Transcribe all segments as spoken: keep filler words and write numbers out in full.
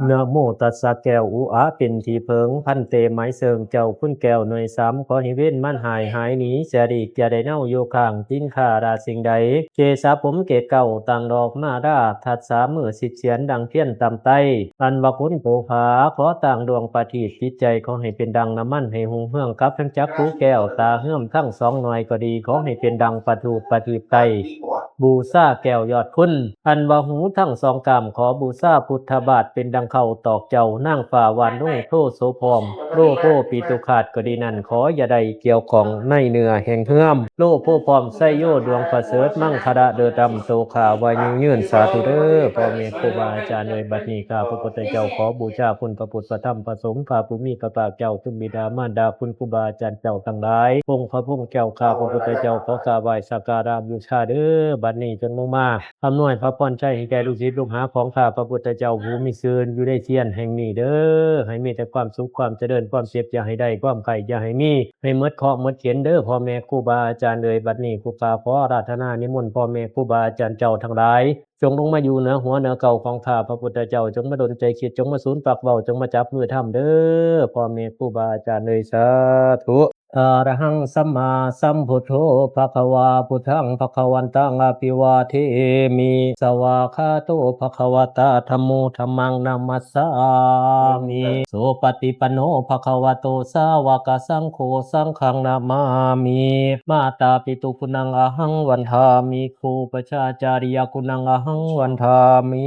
นะโมตัสสะแก้วอุอาเป็นที่เพิง พันเตไม้เสิงเจ้าคุณแก้วหน่วยสาม ขอให้เวรมันหายหายหนี เสียดีกอย่าได้เน่าอยู่ข้าง กินข้าราสิ่งใด เกศาผมเกศเก้าต่างดอกมารา ทัดสามือสิบเสียนดังเทียนตำไต อันว่าคุณผู้ผา ขอต่างดวงประทีปจิตใจ ขอให้เป็นดังน้ำมันให้หุงเฮืองกับทั้งจักผู้แก้วตาเฮือมทั้งสองหน่อยก็ดี ขอให้เป็นดังประทูปประทีปไต บูชาแก้วยอดคุณ อันว่าหูทั้งสองกาม ขอบูชาพุทธบาท เป็นดังเข้าตอกเจ้านางฟ้าหวานลุงโทโสพร้อม โลโพปิตุขาดก็ดีนั่น ขออย่าได้เกี่ยวข้องในเนื้อแห่งเฮือม โลโพพร้อมไสโยดวงประเสริฐ มังคละเลิศล้ำโตข้าว่ายุยืน สาธุเด้อ พ่อแม่ครูบาอาจารย์เอ่ย บัดนี้ข้าพระพุทธเจ้าขอบูชาคุณพระพุทธพระธรรมพระสงฆ์ พระผู้มีพระภาคเจ้า คุณบิดามารดา คุณครูบาอาจารย์เจ้าทั้งหลาย องค์พระพุทธเจ้าข้าพระพุทธเจ้าขอกราบไหว้สักการะบูชาเด้อ บัดนี้จงลงมา อำนวยพระพรชัยให้แก่ลูกศิษย์ลูกหาของข้าพระพุทธเจ้าผู้มีชื่ออยู่ในเตียนแห่งนี้เด้อ ให้มีแต่ความสุขความเจริญ ความเจ็บอย่าให้ได้ ความไข้อย่าให้มี ให้หมดเคราะห์หมดเข็ญเด้อ พ่อแม่ครูบาอาจารย์เอ่ย บัดนี้ครูข้าขออาราธนานิมนต์พ่อแม่ครูบาอาจารย์เจ้าทั้งหลาย จงลงมาอยู่เหนือหัวเหนือเก้าของข้าพระพุทธเจ้า จงมาดลใจคิด จงมาศูนย์ปากเว้า จงมาจับมือทำเด้อ พ่อแม่ครูบาอาจารย์เอ่ย สาธุ Arahaṃ sammāsambuddho bhagavā, buddhaṃ bhagavantaṃ abhivādemi. Svākkhāto bhagavatā dhammo, dhammaṃ namassāmi. Supaṭipanno bhagavato sāvakasaṅgho, saṅghaṃ namāmi. Mātāpituguṇaṃ ahaṃ vandāmi, gurūpajjhācariyaguṇaṃ ahaṃ vandāmi.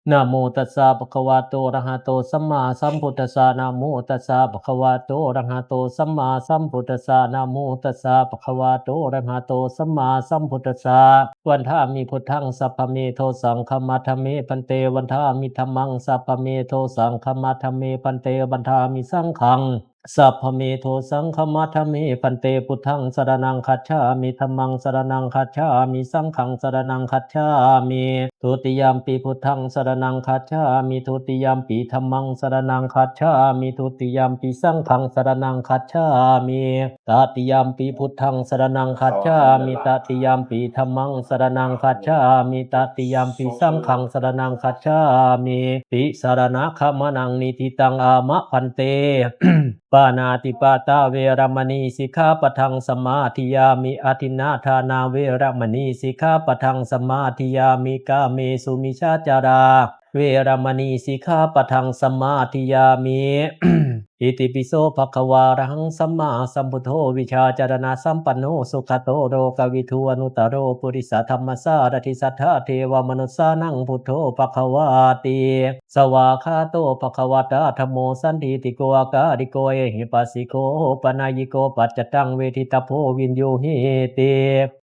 Namo tassa bhagavato arahato sammāsambuddhassa. Namo tassa bhagavato arahato sammāsambuddhassa. Namo tassa bhagavato arahato sammāsambuddhassa. Vandāmi buddhaṃ, sabbaṃ me dosaṃ khamatha me bhante. Vandāmi dhammaṃ, sabbaṃ me dosaṃ khamatha me bhante. Vandāmi saṅghaṃ, sabbaṃ me dosaṃ khamatha me bhante. Buddhaṃ saraṇaṃ gacchāmi, dhammaṃ saraṇaṃ gacchāmi, saṅghaṃ saraṇaṃ gacchāmi. Dutiyampi buddhaṃ saraṇaṃ gacchāmi, dutiyampi dhammaṃ saraṇaṃ gacchāmi, dutiyampi saṅghaṃ saraṇaṃ gacchāmi. Tatiyampi buddhaṃ saraṇaṃ gacchāmi, tatiyampi dhammaṃ saraṇaṃ gacchāmi, tatiyampi saṅghaṃ saraṇaṃ gacchāmi. Tisaraṇagamanaṃ niṭṭhitaṃ. Āma bhante. Pāṇātipātā veramaṇī sikkhāpadaṃ samādiyāmi. Adinnādānā veramaṇī sikkhāpadaṃ samādiyāmi. Kāmesu micchācārā veramaṇī sikkhāpadaṃ samādiyāmi. Itipi so bhagavā arahaṃ sammāsambuddho vijjācaraṇasampanno sugato lokavidū anuttaro purisadammasārathi satthā devamanussānaṃ buddho bhagavāti. Svākkhāto bhagavatā dhammo sandiṭṭhiko akāliko ehipassiko opanayiko paccattaṃ veditabbo viññūhīti.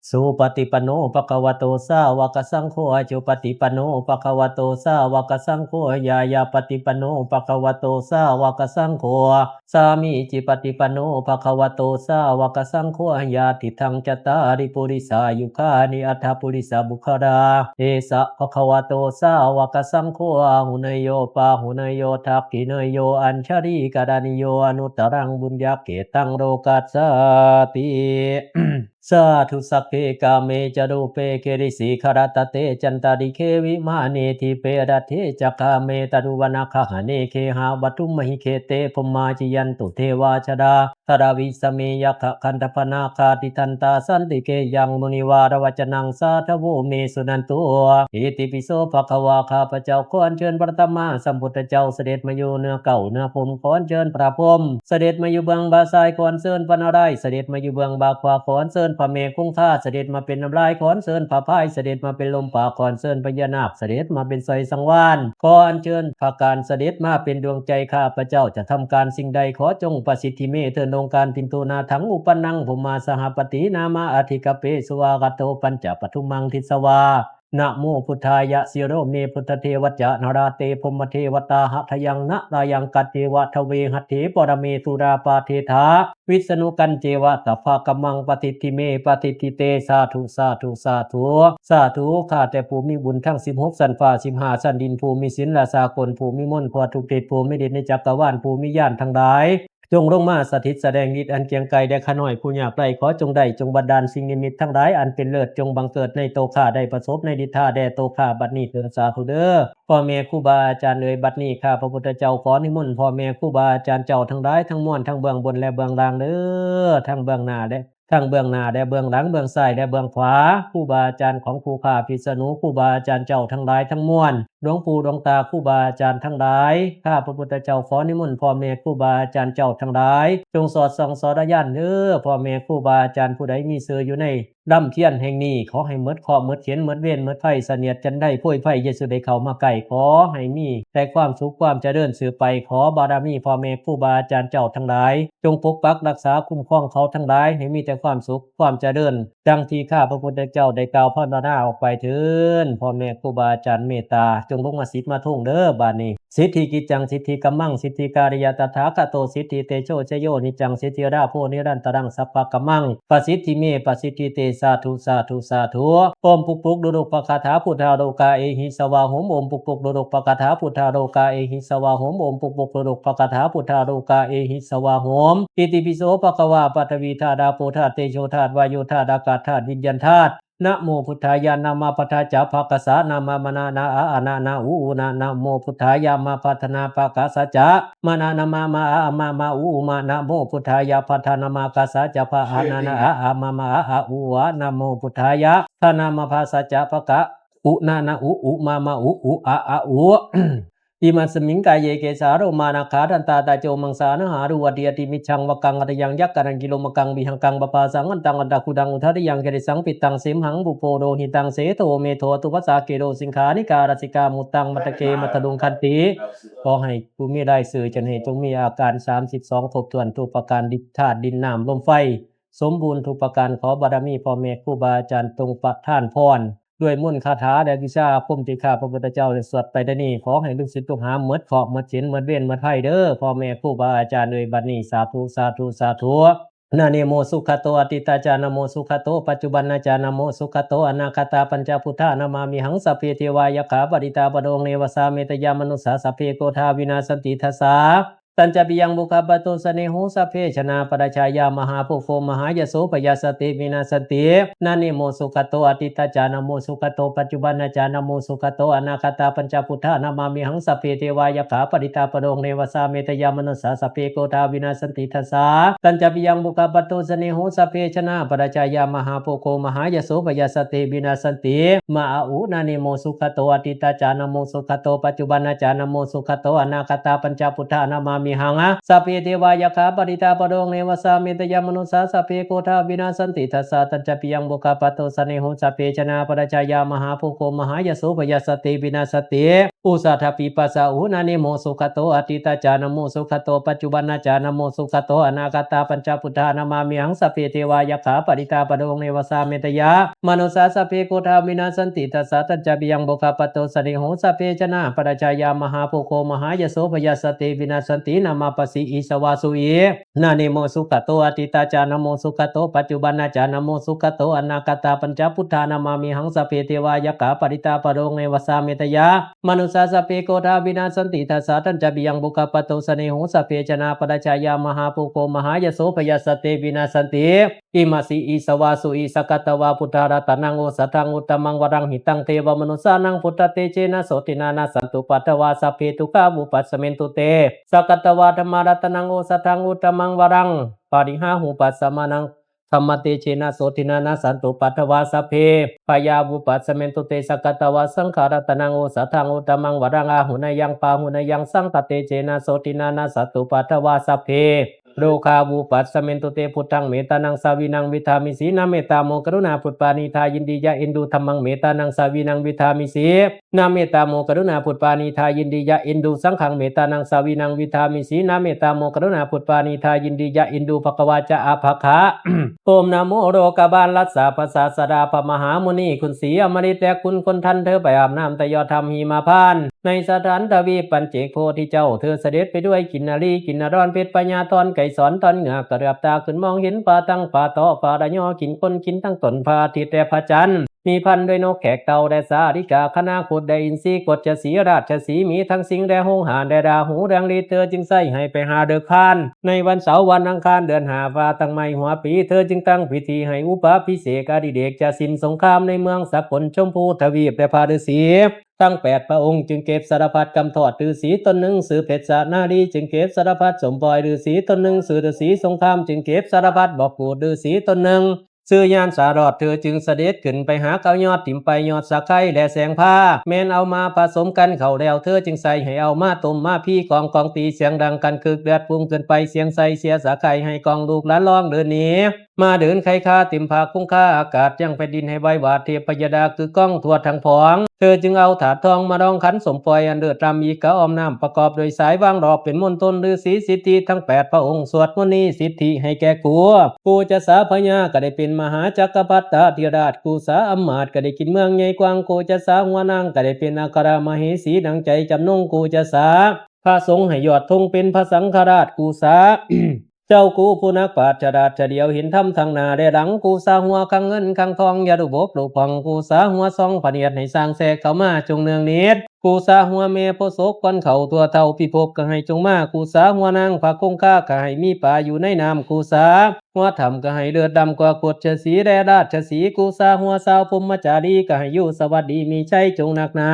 Supaṭipanno bhagavato sāvakasaṅgho, ujupaṭipanno bhagavato sāvakasaṅgho, ñāyapaṭipanno bhagavato sāvakasaṅgho, sāmīcipaṭipanno bhagavato sāvakasaṅgho, yadidaṃ cattāri purisayugāni aṭṭha purisapuggalā, esa bhagavato sāvakasaṅgho, āhuneyyo pāhuneyyo dakkhiṇeyyo añjalikaraṇīyo anuttaraṃ puññakkhettaṃ lokassāti. Sādhu. Sagge kāme ca rūpe girisikharataṭe cantalikkhe vimāne dīpe raṭṭhe ca gāme taruvanagahane gehavatthumhi khette bhummā cāyantu devā jalathalavisame yakkhagandhabbanāgā tiṭṭhantā santike yaṃ munivaravacanaṃ sādhavo me suṇantu. Itipi so bhagavā. ข้าพเจ้าขออัญเชิญพระสัมมาสัมพุทธเจ้าเสด็จมาอยู่เหนือเกล้าเหนือผม ขออัญเชิญพระพรหมเสด็จมาอยู่เบื้องบ่าซ้าย ขออัญเชิญพระนารายณ์เสด็จมาอยู่เบื้องบ่าขวา ขออัญเชิญพระแม่คงคาเสด็จมาเป็นน้ำลาย ขออัญเชิญพระพายเสด็จมาเป็นลมปาก ขออัญเชิญพญานาคเสด็จมาเป็นสอยสังวาล ขออัญเชิญพระกาฬเสด็จมาเป็นดวงใจ ข้าพเจ้าจะทำการสิ่งใดขอจงประสิทธิเมเถิด องค์การ Pinto nāthaṃ uppannaṃ bhummā sahapatināma adhikape svākkhāto pañcapadumaṃ disvā. Namo buddhāya, siro me buddhadeva ca, nārā te brahmadevatā, hadayaṃ nārāyaṃ katveva dhave hatthe parame surāpā dheṭhā, vijñū kañceva sabbakammaṃ pasiddhi me pasiddhi te. Sādhu, sādhu, sādhu. ข้าแต่ผู้มีบุญทั้งสิบหกชั้นฟ้า สิบห้าชั้นดิน ผู้มีศีลสากล ผู้มีมนต์ทั่วทุกทิศ ผู้มีฤทธิ์ในจักรวาล ผู้มีญาณทั้งหลาย จงลงมาสถิตแสดงฤทธิ์อันเกรียงไกรแด่ข้าน้อยผู้ยากไร้ ขอจงได้จงบันดาลสิ่งนิมิตทั้งหลายอันเป็นเลิศ จงบังเกิดในโตข้า ได้ประสบในฤทธาแด่โตข้าบัดนี้เถิด สาธุเด้อ พ่อแม่ครูบาอาจารย์เอ๋ย บัดนี้ข้าพระพุทธเจ้าขอนิมนต์พ่อแม่ครูบาอาจารย์เจ้าทั้งหลายทั้งมวล ทั้งเบื้องบนและเบื้องล่างเด้อ ทั้งเบื้องหน้าและ ทั้งเบื้องหน้าและเบื้องหลัง เบื้องซ้ายและเบื้องขวา ครูบาอาจารย์ของครูข้าพิษณุ ครูบาอาจารย์เจ้าทั้งหลายทั้งมวล หลวงปู่หลวงตาครูบาอาจารย์ทั้งหลาย ข้าพระพุทธเจ้าขอนิมนต์พ่อแม่ครูบาอาจารย์เจ้าทั้งหลาย จงสอดส่องสอดญาณเด้อ พ่อแม่ครูบาอาจารย์ผู้ใดมีชื่ออยู่ในลำเทียนแห่งนี้ ขอให้หมดเคราะห์หมดเข็ญหมดเวรหมดภัย เสนียดจัญไรโพยภัย อย่าสุได้เข้ามาใกล้ ขอให้มีแต่ความสุขความเจริญสืบไป ขอบารมีพ่อแม่ครูบาอาจารย์เจ้าทั้งหลาย จงปกปักรักษาคุ้มครองเขาทั้งหลาย ให้มีแต่ความสุขความเจริญ ดังที่ข้าพระพุทธเจ้าได้กล่าวพรรณนาออกไปเถิด พ่อแม่ครูบาอาจารย์เมตตา จงลงมาสิทธิ์มาทงเด้อ บาดนี้ สิทธิกิจจัง สิทธิกัมมัง สิทธิการิยะ ตถาคโต สิทธิเตโช ชโย นิจจัง สิทธิราโภ นิรันตรัง สัพพะกัมมัง ปะสิทธิเม ปะสิทธิเต สาธุ สาธุ สาธุ โอมปุกปุกลุลุกปะคาถา พุทธาโลกา เอหิ สวาโหม โอมปุกปุกลุลุกปะคาถา พุทธาโลกา เอหิ สวาโหม โอมปุกปุกลุลุกปะคาถา พุทธาโลกา เอหิ สวาโหม อิติปิโสภะคะวา ปัทวีธาตุ อาโปธาตุ เตโชธาตุ วาโยธาตุ อากาศธาตุ วิญญาณธาตุ นะโมพุทธายะ นะมะพัทธะจะ ภะคะสะ นะมะมะนะ นะอะอะนะ นะอุอุนะ นะโมพุทธายะ มะพัทธะนะ ภะคะสะจะ มะนะนะมะ มะอะอะมะ มะอุอุมะ นะโมพุทธายะ พัทธะนะ มะคะสะจะ ภะอะนะนะ อะอะมะ มะอะอะอุอะ นะโมพุทธายะ ทะนะมะ ภะสะจะ ภะคะอุนะนะ อุอุมะ มะอุอุอะอะอุ อิมัสมิงกายะ เกสาโลมานะขาทันตาตะโจมังสานะหารู อัตถิอัตถิ มิจฉังวะกัง อัตถยัง ยักขะนัง กิโลมะกัง วิหังกัง ปะภาสัง อันตัง อันตะคุดัง อุทะริยัง เกเรสัง ปิตตัง สิมหัง ปุโป โลหิตัง เสโท เมโท อตุปะสา เกโร สิงขานิกา รัสสิกา มุตตัง มัตตะเก มัตตะลุง คันติ ขอให้ผู้มีรายชื่อจะให้จงมีอาการ สามสิบสอง ครบถ้วนทุกประการ ดินธาตุ ดิน น้ำ ลม ไฟ สมบูรณ์ทุกประการ ขอบารมีพ่อแม่ครูบาอาจารย์จงประทานพร ด้วยมนต์คาถาและวิชาอาคมที่ข้าพระพุทธเจ้าได้สวดไปแล้วนี้ ขอให้ลูกศิษย์ลูกหาหมดเคราะห์หมดเข็ญหมดเวรหมดภัยเด้อ พ่อแม่ครูบาอาจารย์เอ๋ย บัดนี้ สาธุ สาธุ สาธุ นะเนโมสุขะโต อดีตจานะโมสุขะโต ปัจจุบันนะจานะโมสุขะโต อนาคาตา ปัญจพุทธา นะมามิหัง สัพเพ เทวา ยักขา ปริตตา ปะโลง เนวะ สาเมตยา มนุสสา สัพเพ โกฏา วินาสสันติ ทัสสา ตัญจะปิยัง บุคคาปะโต สะเนโห สัพเพ ชนะ ปะราชายา มหาโภโค มหายะโส ปะยาสสะติ วินาสสันติ นะเนโมสุขะโต อดีตจานะโมสุขะโต ปัจจุบันนะจานะโมสุขะโต อนาคาตา ปัญจพุทธา นะมามิหัง สัพเพ เทวา ยักขา ปริตตา ปะโลง เนวะ สาเมตยา มนุสสา สัพเพ โกฏา วินาสสันติ ทัสสา ตัญจะปิยัง บุคคาปะโต สะเนโห สัพเพ ชนะ ปะราชายา มหาโภโค มหายะโส ปะยาสสะติ วินาสสันติ มะอะอุ นะเนโมสุขะโต อดีตจานะโมสุขะโต ปัจจุบันนะจานะโมสุขะโต อนาคาตา ปัญจพุทธา นะมามิหัง สัพเพ เทวา ยักขา ปริตตา ปะโลง เนวะ สาเมตยา มนุสสา สัพเพ โกฏา วินาสสันติ ทัสสา ตัญจะปิยัง บุคคาปะโต สะเนโห สัพเพ ชนะ ปะราชายา มหาโภโค มหายะโส ปะยาสสะติ วินาสสันติ อุสาทะปีปะสะอุ นะเนโมสุขะโต อดีตจานะโมสุขะโต ปัจจุบันนะจานะโมสุขะโต อนาคาตา ปัญจพุทธา นะมามิหัง สัพเพ เทวา ยักขา ปริตตา ปะโลง เนวะ สาเมตยา มนุสสา สัพเพ โกฏา วินาสสันติ ทัสสา ตัญจะปิยัง บุคคาปะโต สะเนโห สัพเพ ชนะ ปะราชายา มหาโภโค มหายะโส ปะยาสสะติ วินาสสันติ นะมาปะสิ อิสวาสุอิ นะเนโมสุขะโต อดีตจานะโมสุขะโต ปัจจุบันนะจานะโมสุขะโต อนาคาตา ปัญจพุทธา นะมามิหัง สัพเพ เทวา ยักขา ปริตตา ปะโลง เนวะ สาเมตยา มนุสสา สัพเพ โกฏา วินาสสันติ ทัสสา ตัญจะปิยัง บุคคาปะโต สะเนโห สัพเพ ชนะ ปะราชายา มหาโภโค มหายะโส ปะยาสสะติ วินาสสันติ อิมัสสิ อิสวาสุอิ สักกัตวา พุทธารัตนัง โอสถัง อุตตมัง วรัง หิตัง เทวะมนุสสานัง พุทธะเตเจนะ โสตินะ นะสสันตุ ปัทวา สัพเพ ทุกขา วุปัสสะเมนตุ เต สักกัตวา ธัมมารัตนัง โอสถัง อุตตมัง วรัง ปะริหาหุปัสสะมานัง ธัมมะเตเจนะ โสตินะ นะสสันตุ ปัทวา สัพเพ พยา วุปัสสะเมนตุ เต สักกัตวา สังฆารัตนัง โอสถัง อุตตมัง วรัง อาหุเนยัง ปาหุเนยัง สังฆะเตเจนะ โสตินะ นะสสันตุ ปัทวา สัพเพ โรคา วุปัสสะเมนตุ เต พุทธัง เมตตานัง สาวินัง วิดามิสี นะเมตตา โม กรุณา ปุตปานีทา ยินดียะ เอ็นดู ธัมมัง เมตตานัง สาวินัง วิดามิสี นะเมตตา โม กรุณา ปุตปานีทา ยินดียะ เอ็นดู สังฆัง เมตตานัง สาวินัง วิดามิสี นะเมตตา โม กรุณา ปุตปานีทา ยินดียะ เอ็นดู ภะคะวา จะ อะภะคะ โอม นะโม โรคบาลรัสสา พระศาสดา พระมหามุนี คุณศรีอมฤต และคุณคนทัน เธอไปอาบน้ำแต่ยอดถ้ำหิมพานต์ ในสถานทวีปปัญเจกโพธิเจ้า เธอเสด็จไปด้วยกินนารี กินนารอน เพชรพญาธร ไกรสร ตอนเหงือกกระเดือบตาขึ้นมองเห็น ฟ้าตั้งฟ้าต่อ ฟ้าระยอ กินคนกินทั้งต้น พระอาทิตย์และพระจันทร์ มีพันด้วยนกแขกเต่าและสาลิกา คณะครุฑและอินทรี คชสีห์ ราชสีห์ มีทั้งสิงห์และหงส์หานและราหูเรืองฤทธิ์ เธอจึงใช้ให้ไปหาเดิกพาน ในวันเสาร์วันอังคารเดือนห้าฟ้าตั้งใหม่หัวปี เธอจึงตั้งพิธีให้อุปาภิเษกอดิเรกจะสิ้นสงครามในเมืองสกลชมพูทวีป และพระฤาษีทั้งแปดพระองค์จึงเก็บสารพัดกำทอด ฤาษีตนหนึ่งชื่อเพชรนารีจึงเก็บสารพัดสมปอย ฤาษีตนหนึ่งชื่อฤาษีสงครามจึงเก็บสารพัดบอกกูด ฤาษีตนหนึ่งชื่อญาณสารอด เธอจึงเสด็จขึ้นไปหาเกายอดถิ่มไปยอดสะไคร้และแสงพา แม้นเอามาผสมกันเข้าแล้ว เธอจึงใส่ให้เอามาต้มมาพีกองกองตีเสียงดังกันคึก เลือดพุ่งขึ้นไปเสียงใส่เสียสะไคร้ให้กองลูกหลานร้องเดินหนี มาเดินไขคาเต็มภาคคงคาอากาศยังแผ่นดินให้ไหวหวาดเทพยดาคือก้องทั่วทั้งผอง เธอจึงเอาถาดทองมาดองขันสมปอยอันเลิศล้ำอีกกะอ้อมน้ำประกอบโดยสายวางดอกเป็นมณฑลฤาษีสิทธิทั้งแปดพระองค์สวดมนต์นี้สิทธิให้แก่กู กูจะสาพญาก็ได้เป็นมหาจักรพรรดิธิราช กูสาอำมาตย์ก็ได้กินเมืองใหญ่กว้าง กูจะสาหัวนางก็ได้เป็นอัครมเหสีดังใจจำนง กูจะสาพระสงฆ์ให้ยอดธงเป็นพระสังฆราช กูสา เจ้ากูผู้นักปราชญ์ฉลาดเฉลียวเห็นธรรมทั้งหน้าและหลัง กูสาหัวคังเงินคังทองอย่าดูบกดูผ่อง กูสาหัวซองพระเนตรให้สร้างแทรกเข้ามาจงเนืองนิด กูสาหัวแม่โพธิ์โสกก่อนเข้าทั่วเท่าพิภพก็ให้จงมา กูสาหัวนางพระคงคาก็ให้มีปลาอยู่ในน้ำ กูสาหัวถ้ำก็ให้เลิศล้ำกว่าคชสีห์และราชสีห์ กูสาหัวสาวพรหมจารีก็ให้อยู่สวัสดีมีชัยจงนักหนา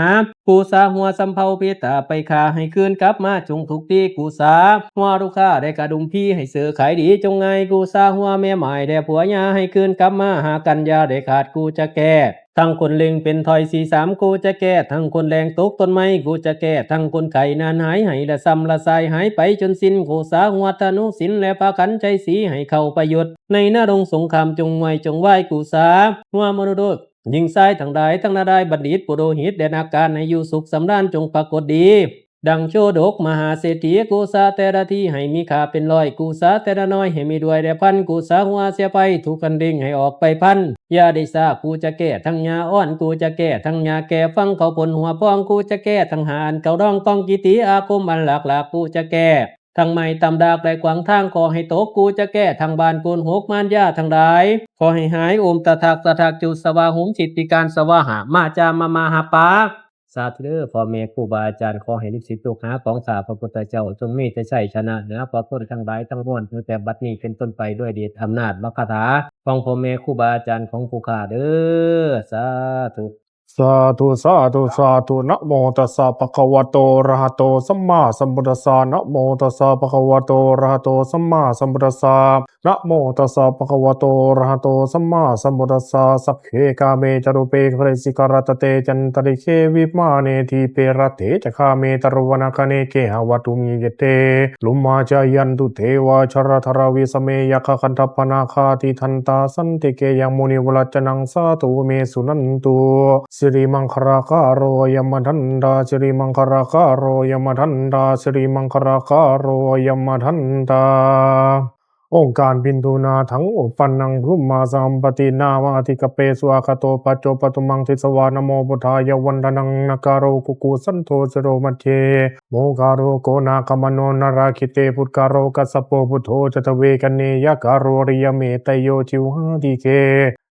กูสาหัวสำเภาเพตราไปฆ่าให้คืนกลับมาจงทุกที กูสาหัวลูกค้าและกระดุมพีให้ซื้อขายดีจงง่าย กูสาหัวแม่หมายและผัวหญ้าให้คืนกลับมาหากันอย่าได้ขาด กูจะแก้ทั้งคนเล็งเป็นถ้อยสี่สาม กูจะแก้ทั้งคนแรงตกต้นไม้ กูจะแก้ทั้งคนไข้นานหายให้ละซ้ำละสายหายไปจนสิ้น กูสาหัวธนุสินและพระขันชัยศรีให้เข้าประยุทธ์ในนรงค์สงครามจงไวจงวาย กูสาหัวมรดก หญิงชายทั้งหลายทั้งนารายณ์บัณฑิตปุโรหิตและนักการให้อยู่สุขสำราญจงปรากฏดี ดังโชฎกมหาเศรษฐี กูสาแต่ละทีให้มีค่าเป็นร้อย กูสาแต่ละน้อยให้มีด้วยและพัน กูสาหัวเสียไปทุกอันเร่งให้ออกไปพัน อย่าได้ซา กูจะแก้ทั้งหญ้าอ่อน กูจะแก้ทั้งหญ้าแก่ฟังเขาผลหัวพอง กูจะแก้ทั้งหาอันเก่าดองกองกิติอาคมอันหลากหลาก กูจะแก้ ทั้งไม้ตำดากและขวางทางขอให้ตก กูจะแก้ทั้งบ้านโกนหกมารยาทั้งหลาย ขอให้หาย โอมตะทักตะทักจุสวาหุมสิทธิการสวาหามาจามามาหาปา สาธุเด้อพ่อแม่ครูบาอาจารย์ ขอให้ลูกศิษย์ลูกหาของข้าพระพุทธเจ้า จงมีแต่ชัยชนะเหนือพวกคนทั้งหลายทั้งมวล ตั้งแต่บัดนี้เป็นต้นไปด้วยเดชอำนาจมคคาถาของพ่อแม่ครูบาอาจารย์ของผู้ข้าเด้อ สาธุ Sādhu, sādhu, sādhu. Namo tassa bhagavato arahato sammāsambuddhassa. Namo tassa bhagavato arahato sammāsambuddhassa. Namo tassa bhagavato arahato sammāsambuddhassa. Sagge kāme ca rūpe girisikharataṭe cantalikkhe vimāne dīpe raṭṭhe ca gāme taruvanagahane gehavatthumhi khette bhummā cāyantu devā jalathalavisame yakkhagandhabbanāgā tiṭṭhantā santike yaṃ munivaravacanaṃ sādhavo me suṇantu. Sirimaṅgalākāro ayam bhadantā, sirimaṅgalākāro ayam bhadantā, sirimaṅgalākāro ayam bhadantā. องค์การบินดูนาถังอุปปันนังบรุมมาสหัมปตินาวาอธิกเปสุอาคาโตปัจโจปทุมังทิสวานโมพุทธายะวันดนังนาคาโรกุกุสันโทสิโรมัจเยโมคาโรโกนาคมโนนาราคิเตพุทธาโรกัสสโปพุทโธจัตเวกเนยะคาโรริยเมตโยจิวหาดิเก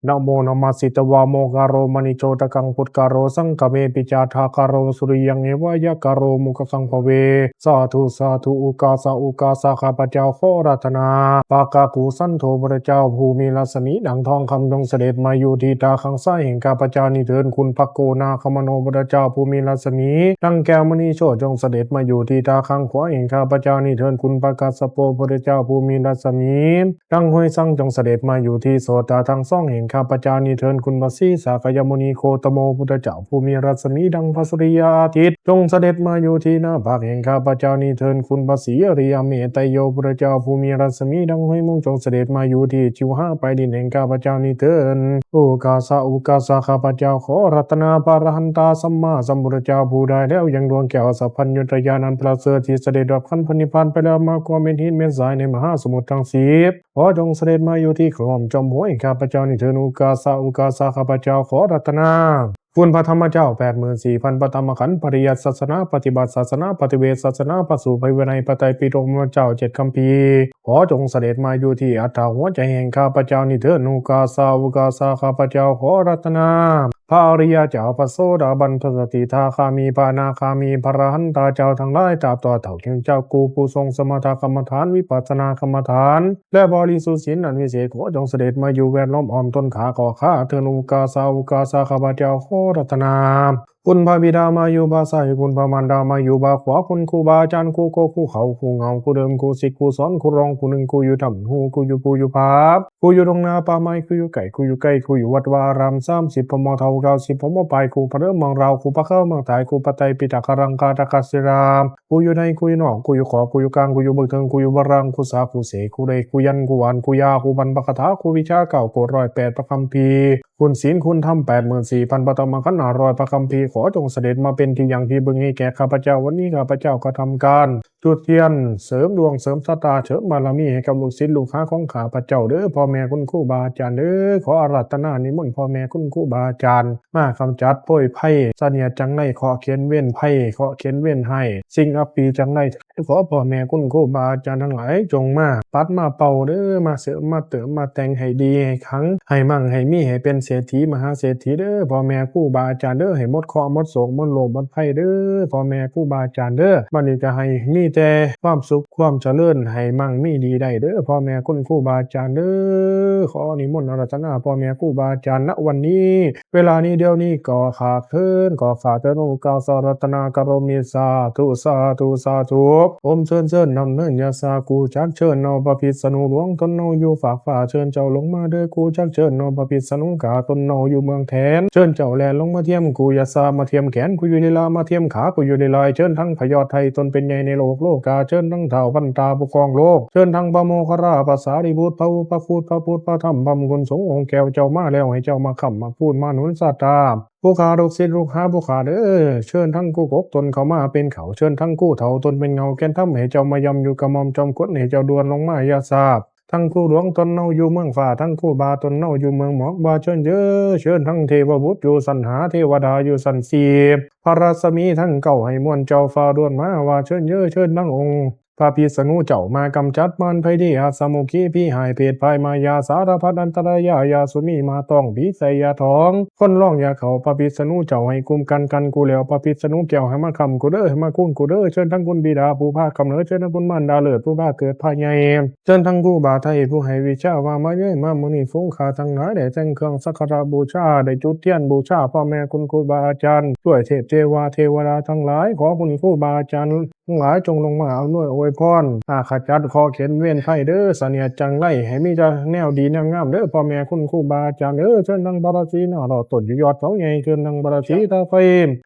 Namo namassitva mokāro maṇicoṭṭhaṃ phuṭṭhāro saṅgame picchādhākāro suriyaṃ evayākāro mukhagaṃ bhave. Sādhu sādhu ukāsa ukāsa ข้าพเจ้าขออาราธนา พระกากุสันโธพุทธเจ้าผู้มีรัศมีดังทองคำจงเสด็จมาอยู่ที่ตาข้างซ้ายแห่งข้าพเจ้านี้เถิด คุณพระโกนาคมโนพุทธเจ้าผู้มีรัศมีดังแก้วมณีโชติจงเสด็จมาอยู่ที่ตาข้างขวาแห่งข้าพเจ้านี้เถิด คุณพระกัสสโปพุทธเจ้าผู้มีรัศมี ดังห้วยซังจงเสด็จมาอยู่ที่โสตาทั้งสองแห่งข้าพเจ้านี้เถิด คุณพระศรีสากยมุนีโคตโมพุทธเจ้าผู้มีรัศมีดังพระสุริยาอาทิตย์ จงเสด็จมาอยู่ที่หน้าผากแห่งข้าพเจ้านี้เถิด คุณพระศรีอริยเมตโยพุทธเจ้าผู้มีรัศมีดังห้วยมุงจงเสด็จมาอยู่ที่จิวหาปลายลิ้นแห่งข้าพเจ้านี้เถิด Ukāsa ukāsa ข้าพเจ้าขออาราธนาพระอรหันตาสัมมาสัมพุทธเจ้าผู้ได้แล้วยังดวงแก้วสัพพัญญุตญาณอันประเสริฐที่เสด็จดับขันธ์พระนิพพานไปแล้วมากกว่าเม็ดหินเม็ดทรายในมหาสมุทรทั้งสิบ ขอจงเสด็จมาอยู่ที่กระหม่อมจอมหัวแห่งข้าพเจ้านี้เถิด Ukāsa ukāsa ข้าพเจ้าขออาราธนา คุณพระธรรมเจ้าแปดหมื่นสี่พันพระธรรมขันธ์ ปริยัติศาสนา ปฏิบัติศาสนา ปฏิเวทศาสนา พระสูตร พระวินัย พระไตรปิฎก พระเจ้าเจ็ดคัมภีร์ ขอจงเสด็จมาอยู่ที่อัฏฐหัวใจแห่งข้าพเจ้านี้เถิด โอกาสา โอกาสา ข้าพเจ้าขออาราธนา พระอริยเจ้า พระโสดาบัน พระสกิทาคามี พระอนาคามี พระอรหันตาเจ้าทั้งหลาย ตราบต่อเท่าเถิงเจ้ากูผู้ทรงสมถกรรมฐาน วิปัสสนากรรมฐาน และบริสุทธิ์ศีลอันวิเศษ ขอจงเสด็จมาอยู่แวดล้อมอ้อมตนข้าขอข้าเถิด โอกาสา โอกาสา ข้าพเจ้าขออาราธนา คุณพระบิดามาอยู่บ่าซ้าย คุณพระมารดามาอยู่บ่าขวา คุณครูบาอาจารย์ ครูโก ครูเขา ครูเหงา ครูเดิม ครูศิษย์ ครูสอน ครูรอง ครูหนึ่ง ครูอยู่ถ้ำ ครูอยู่ภูอยู่ผา ครูอยู่ดงนาป่าไม้ ครูอยู่ไกล ครูอยู่ใกล้ ครูอยู่วัดวาอาราม สามสิบ พม เฒ่า เก้าสิบ พม ปลาย ครูพระเดิมเมืองลาว ครูพระเข้าเมืองไทย ครูพระไตรปิฎกรังคาตกศิลา ครูอยู่ใน ครูอยู่นอก ครูอยู่ขอบ ครูอยู่กลาง ครูอยู่เบื้องเทิง ครูอยู่เบื้องล่าง ครูสา ครูเสก ครูเลข ครูยันต์ ครูหวาน ครูยา ครูบรรพคาถา ครูวิชาเก้า ครูร้อยแปดพระคัมภีร์ คุณศีล คุณธรรม แปดหมื่นสี่พันพระธรรมขันธ์ ห้าร้อยพระคัมภีร์ ขอจงเสด็จมาเป็นที่ยังที่พึ่งให้แก่ข้าพเจ้า วันนี้ข้าพเจ้าก็ทำการจุดเทียน เสริมดวง เสริมชะตา เสริมบารมีให้กับลูกศิษย์ลูกหาของข้าพเจ้าเด้อ พ่อแม่คุณครูบาอาจารย์เด้อ ขออาราธนานิมนต์พ่อแม่คุณครูบาอาจารย์ มากำจัดโพยภัย เสนียดจังไร เคราะห์เข็ญเวรภัย เคราะห์เข็ญเวรให้ สิ่งอัปปีจังไร ขอพ่อแม่คุณครูบาอาจารย์ทั้งหลาย จงมาปัดมาเป่าเด้อ มาเสริมมาเติมมาแต่งให้ดีให้ขลัง ให้มั่งให้มี ให้เป็นเศรษฐีมหาเศรษฐีเด้อ พ่อแม่ครูบาอาจารย์เด้อ ให้หมดเคราะห์หมดโศกหมดโรคหมดภัยเด้อ พ่อแม่ครูบาอาจารย์เด้อ บัดนี้ก็ให้มีแต่ความสุขความเจริญ ให้มั่งมีดีได้เด้อ พ่อแม่คุณครูบาอาจารย์เด้อ ขอนิมนต์อาราธนาพ่อแม่ครูบาอาจารย์ ณ วันนี้ เวลานี้เดี๋ยวนี้ก็ข้าเชิญ ก็ข้าเชิญ โอกาสาอาราธนา กโรมิ สาธุ สาธุ สาธุ โอมเชิญ เชิญ นำเนิน ยาสา กูจักเชิญเอาพระพิษณุหลวง ตนเอาอยู่ฟากฟ้า เชิญเจ้าลงมาเด้อ กูจักเชิญเอาพระพิษณุข้า ตนเอาอยู่เมืองแถน เชิญเจ้าแล่นลงมาเทียมกู ยาสา มาเทียมแขนกูอยู่ลีลา มาเทียมขากูอยู่ลีลา เชิญทั้งพยอดไทย ตนเป็นใหญ่ในโลกโลกา เชิญทั้งท้าวพันตาผู้ครองโลก เชิญทั้งพระโมคคัลลา พระสารีบุตร พระอุปคุต พระพุทธ พระธรรม พระมงคลสงฆ์องค์แก้ว เจ้ามาแล้ว ให้เจ้ามาค้ำมาคูณมาหนุนชะตา ผู้ข้าลูกศิษย์ลูกหาผู้ข้าเด้อ เชิญทั้งครูกกตนเข้ามาเป็นเขา เชิญทั้งครูเฒ่าตนเป็นเงาแก่นธรรม ให้เจ้ามาย่ำอยู่กระหม่อมจอมขวัญ ให้เจ้าด่วนลงมาอย่าช้า ทั้งครูหลวงตนเอาอยู่เมืองฟ้า ทั้งครูบาตนเอาอยู่เมืองหมอก ว่าเชิญเด้อ เชิญทั้งเทวบุตรอยู่ชั้นห้า เทวดาอยู่ชั้นสี่ พระรัศมีทั้งเก้าให้มวลเจ้าฟ้าด่วนมา ว่าเชิญเด้อ เชิญทั้งองค์ พระพิษณุเจ้ามากำจัดมารภัยดี อสมุขี ผีฮ้ายเปรตพายมายา สารพัดอันตรายา อย่าสุมีมาต้อง ผีใส่อย่าท้อง คนร้องอย่าเข้า พระพิษณุเจ้าให้คุ้มกันกันกูแล้ว พระพิษณุแก้วให้มาค้ำกูเด้อ ให้มาคูณกูเด้อ เชิญทั้งคุณบิดาผู้พากำเนิด เชิญทั้งคุณมารดาเลิศผู้พาเกิดพาใหญ่ เชิญทั้งครูบาไทยผู้ให้วิชาว่ามาเย้ยมามื้อนี้ ฝูงข้าทั้งหลายได้แต่งเครื่องสักการะบูชา ได้จุดเทียนบูชาพ่อแม่คุณครูบาอาจารย์ ด้วยเทพเทวาเทวดาทั้งหลาย ขอคุณครูบาอาจารย์ ทั้งหลายจงลงมาอำนวยอวยพร อาขจัดเคราะห์เข็ญเวรภัยเด้อ เสนียดจังไร ให้มีแต่แนวดีแนวงามเด้อ พ่อแม่คุณครูบาอาจารย์เด้อ เชิญทั้งพระศรีนารอดต้นอยู่ยอดเขาใหญ่ เชิญทั้งพระศรีตาไฟ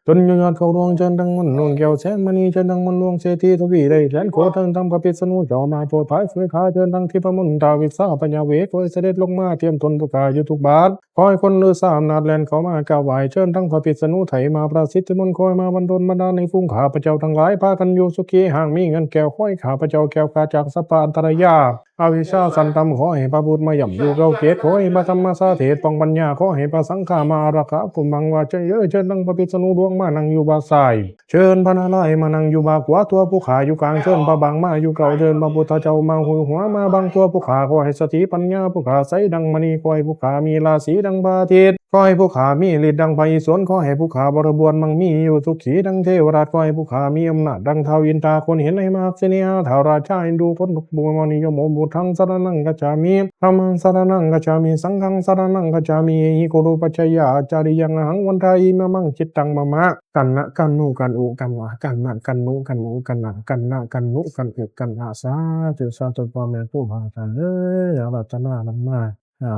ต้นอยู่ยอดเขาหลวง เชิญทั้งมนต์หลวงแก้วแสงมณี เชิญทั้งมนต์หลวงเศรษฐีทวีได้แสนโก เชิญทั้งพระพิษณุเจ้ามาโปรดภายช่วยข้า เชิญทั้งทิพมนตาวิสาพญาเวท ขอให้เสด็จลงมาเทียมตนผู้ข้าอยู่ทุกบาท ขอให้คนฤาษีอำนาจแล่นเข้ามากราบไหว้ เชิญทั้งพระพิษณุไทยมาประสิทธิมนต์ ขอให้มาบันดลบันดาลให้ฝูงข้าพเจ้าทั้งหลาย พากันอยู่สุขี หากมีเงินแก้ว ขอให้ข้าพเจ้าแคล้วคลาดจากสัพพะอันตรายา อวิชชาสันตำ ขอให้พระพุทธมาย่ำอยู่เก้าเกต ขอให้พระธรรมสาเทศน์ปองปัญญา ขอให้พระสังฆามาอารักขา กุมมังว่าเชิญเย้ย เชิญทั้งพระพิษณุดวงมานั่งอยู่บ่าซ้าย เชิญพระนารายณ์มานั่งอยู่บ่าขวา ตัวผู้ข้าอยู่กลาง เชิญพระบางมาอยู่เก้า เชิญพระพุทธเจ้ามาห้อยหัวมาบัง ตัวผู้ข้าขอให้สติปัญญาผู้ข้าใสดังมณี ขอให้ผู้ข้ามีราศีดังพระอาทิตย์ ขอให้ผู้ข้ามีฤทธิ์ดังพระอิศวร ขอให้ผู้ข้าบริบูรณ์มั่งมีอยู่สุขีดังเทวราช ขอให้ผู้ข้ามีอำนาจดังท้าวอินทรา คนเห็นให้มากเสน่หา ท้าวราชาเอ็นดู คนบุญมณียมโอม พุทธังสรณังคัจฉามิ ธัมมังสรณังคัจฉามิ สังฆังสรณังคัจฉามิ เอหิคุรุปัจจยาอาจาริยัง อหังวันทาอิมะมังจิตตังมะมะ กันนะกันนุกันอุกันวะ กันนะกันนุกันอุกันนะ กันนะกันนุกันอุกันนะ สาธุ สาธุ พ่อแม่ครูบาอาจารย์เอ้ย อาราธนามันมา อ่า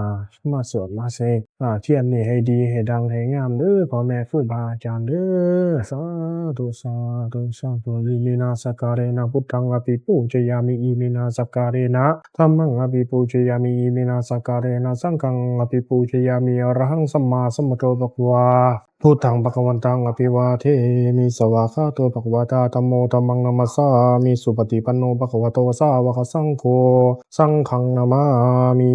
มาสวดมาเสก อ่า เทียนนี่ให้ดีให้ดังให้งามเด้อ พ่อแม่ครูบาอาจารย์เด้อ สาธุ สาธุ สาธุ อิมินาสักการะนะ พุทธังอภิปูจยามิ อิมินาสักการะนะ ธัมมังอภิปูจยามิ อิมินาสักการะนะ สังฆังอภิปูจยามิ อะระหังสัมมาสัมพุทโธภะคะวา พุทธังภะคะวันตัง อะภิวาเทมิ สวากขาโต ภะคะวะตา ธัมโม ธัมมัง นะมัสสามิ สุปะฏิปันโน ภะคะวะโต สาวะกะสังโฆ สังฆัง นะมามิ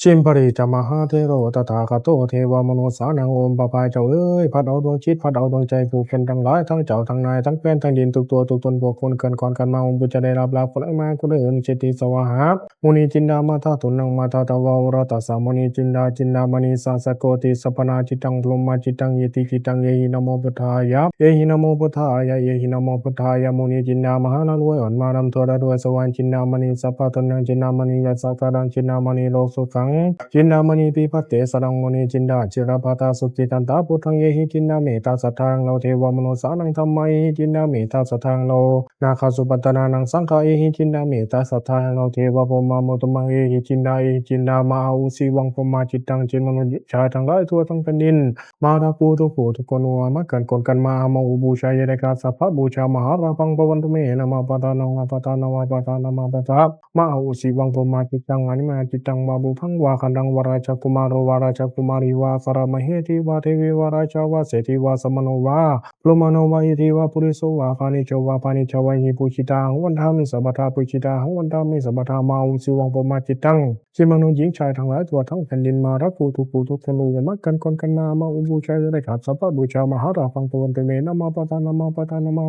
Shimpari ca mahāthero tathāgato devamanussānaṃ. โอม พระพายเจ้าเอ๋ย พัดเอาดวงจิต พัดเอาดวงใจผู้คนทั้งหลาย ทั้งเจ้า ทั้งนาย ทั้งแคว้น ทั้งดิน ทุกตัว ทุกตน พวกคน เกินก่อนกันมา องค์ผู้จะได้รับลาภผลไม้มา คุณเอ๋ย สิทธิสวาหา Municinda mātā tuṇṇaṃ mātā tvā oratassa municinda cindamānī sāsago tisappanā cittaṃ brahmacittaṃ yati cittaṃ ehi namo buddhāya ehi namo buddhāya ehi namo buddhāya. Municinda มหาลักรวย อ่อนมารำทั่วละรวย สวรรค์ cindamānī sabbatuṇṇaṃ cindamānī yasakāraṃ cindamānī lokasukhaṃ cindamānī pipatesaraṃ. Municinda chirapattā sukhī cantā buddhaṃ ehi cindāmi tā saddhāhaṃ no devamanussānaṃ dhammaṃ ehi cindāmi tā saddhāhaṃ no nāgā supattanānaṃ saṅghā ehi cindāmi tā saddhāhaṃ no devabrahmā muttamaṃ ehi cindā ehi cindāma ahu sīvaṃ brahmacittaṃ. จิตมนุษย์หญิงชายทั้งหลายทั่วทั้งแผ่นดิน มารักกูทุกผู้ทุกคน โอม มาเกินก่อนกันมา Amaṃ upaūjayareka sabbabūjā mahārāpaṃ bhavantu me. Namappatthanaṃ appatthanaṃ appatthanaṃ appatthanaṃ ma ahu sīvaṃ brahmacittaṃ anima cittaṃ vā buddhaṃ vā khandaṃ vā rajakumāro vā rajakumārī vā akāramahetvā devī vā rājā vā seṭṭhī vā samano vā brāhmaṇo vā yadivā puriso vā pāṇijjo vā pāṇijjā vā ehi pūjitā ahaṃ vandāmi sabbadā pūjitā ahaṃ vandāmi sabbadā ma ahu sīvaṃ brahmacittaṃ. จิตมนุษย์หญิงชายทั้งหลายทั่วทั้งแผ่นดิน มารักกูทุกผู้ทุกคน โอม มาเกินก่อนกันมา Amaṃ upaūjayareka sabbabūjā mahārāpaṃ bhavantu me. Namappatthanaṃ appatthanaṃ appatthanaṃ ma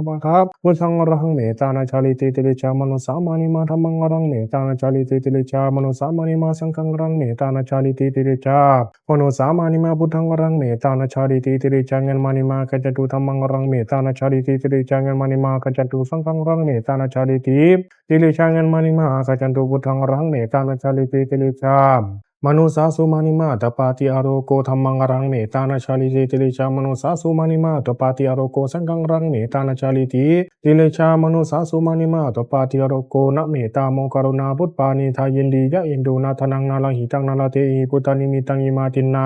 buddhaṃ arahaṃ mettāna cāriti tirijjā manussā mānimā dhammaṃ arahaṃ mettāna cāriti tirijjā manussā mānimā saṅghaṃ arahaṃ mettāna cāriti tirijjā manussā mānimā buddhaṃ arahaṃ mettāna cāriti tirijjā เงิน mānimā āgacchantu dhammaṃ arahaṃ mettāna cāriti tirijjā เงิน mānimā āgacchantu saṅghaṃ arahaṃ mettāna cāriti tirijjā เงิน mānimā āgacchantu buddhaṃ arahaṃ mettāna cāriti tirijjā manussāsu mānimā tappati āloko dhammaṃ arahaṃ mettāna cāriti tirijjā manussāsu mānimā tappati āloko saṅghaṃ arahaṃ mettāna cāriti tirijjā manussāsu mānimā tappati āloko. Na mettā mokkharuṇā pubbaṃ anidhāya indiyā indū na dhanaṃ na lahitaṃ na rattehi buddhanimittaṃ imā dinnā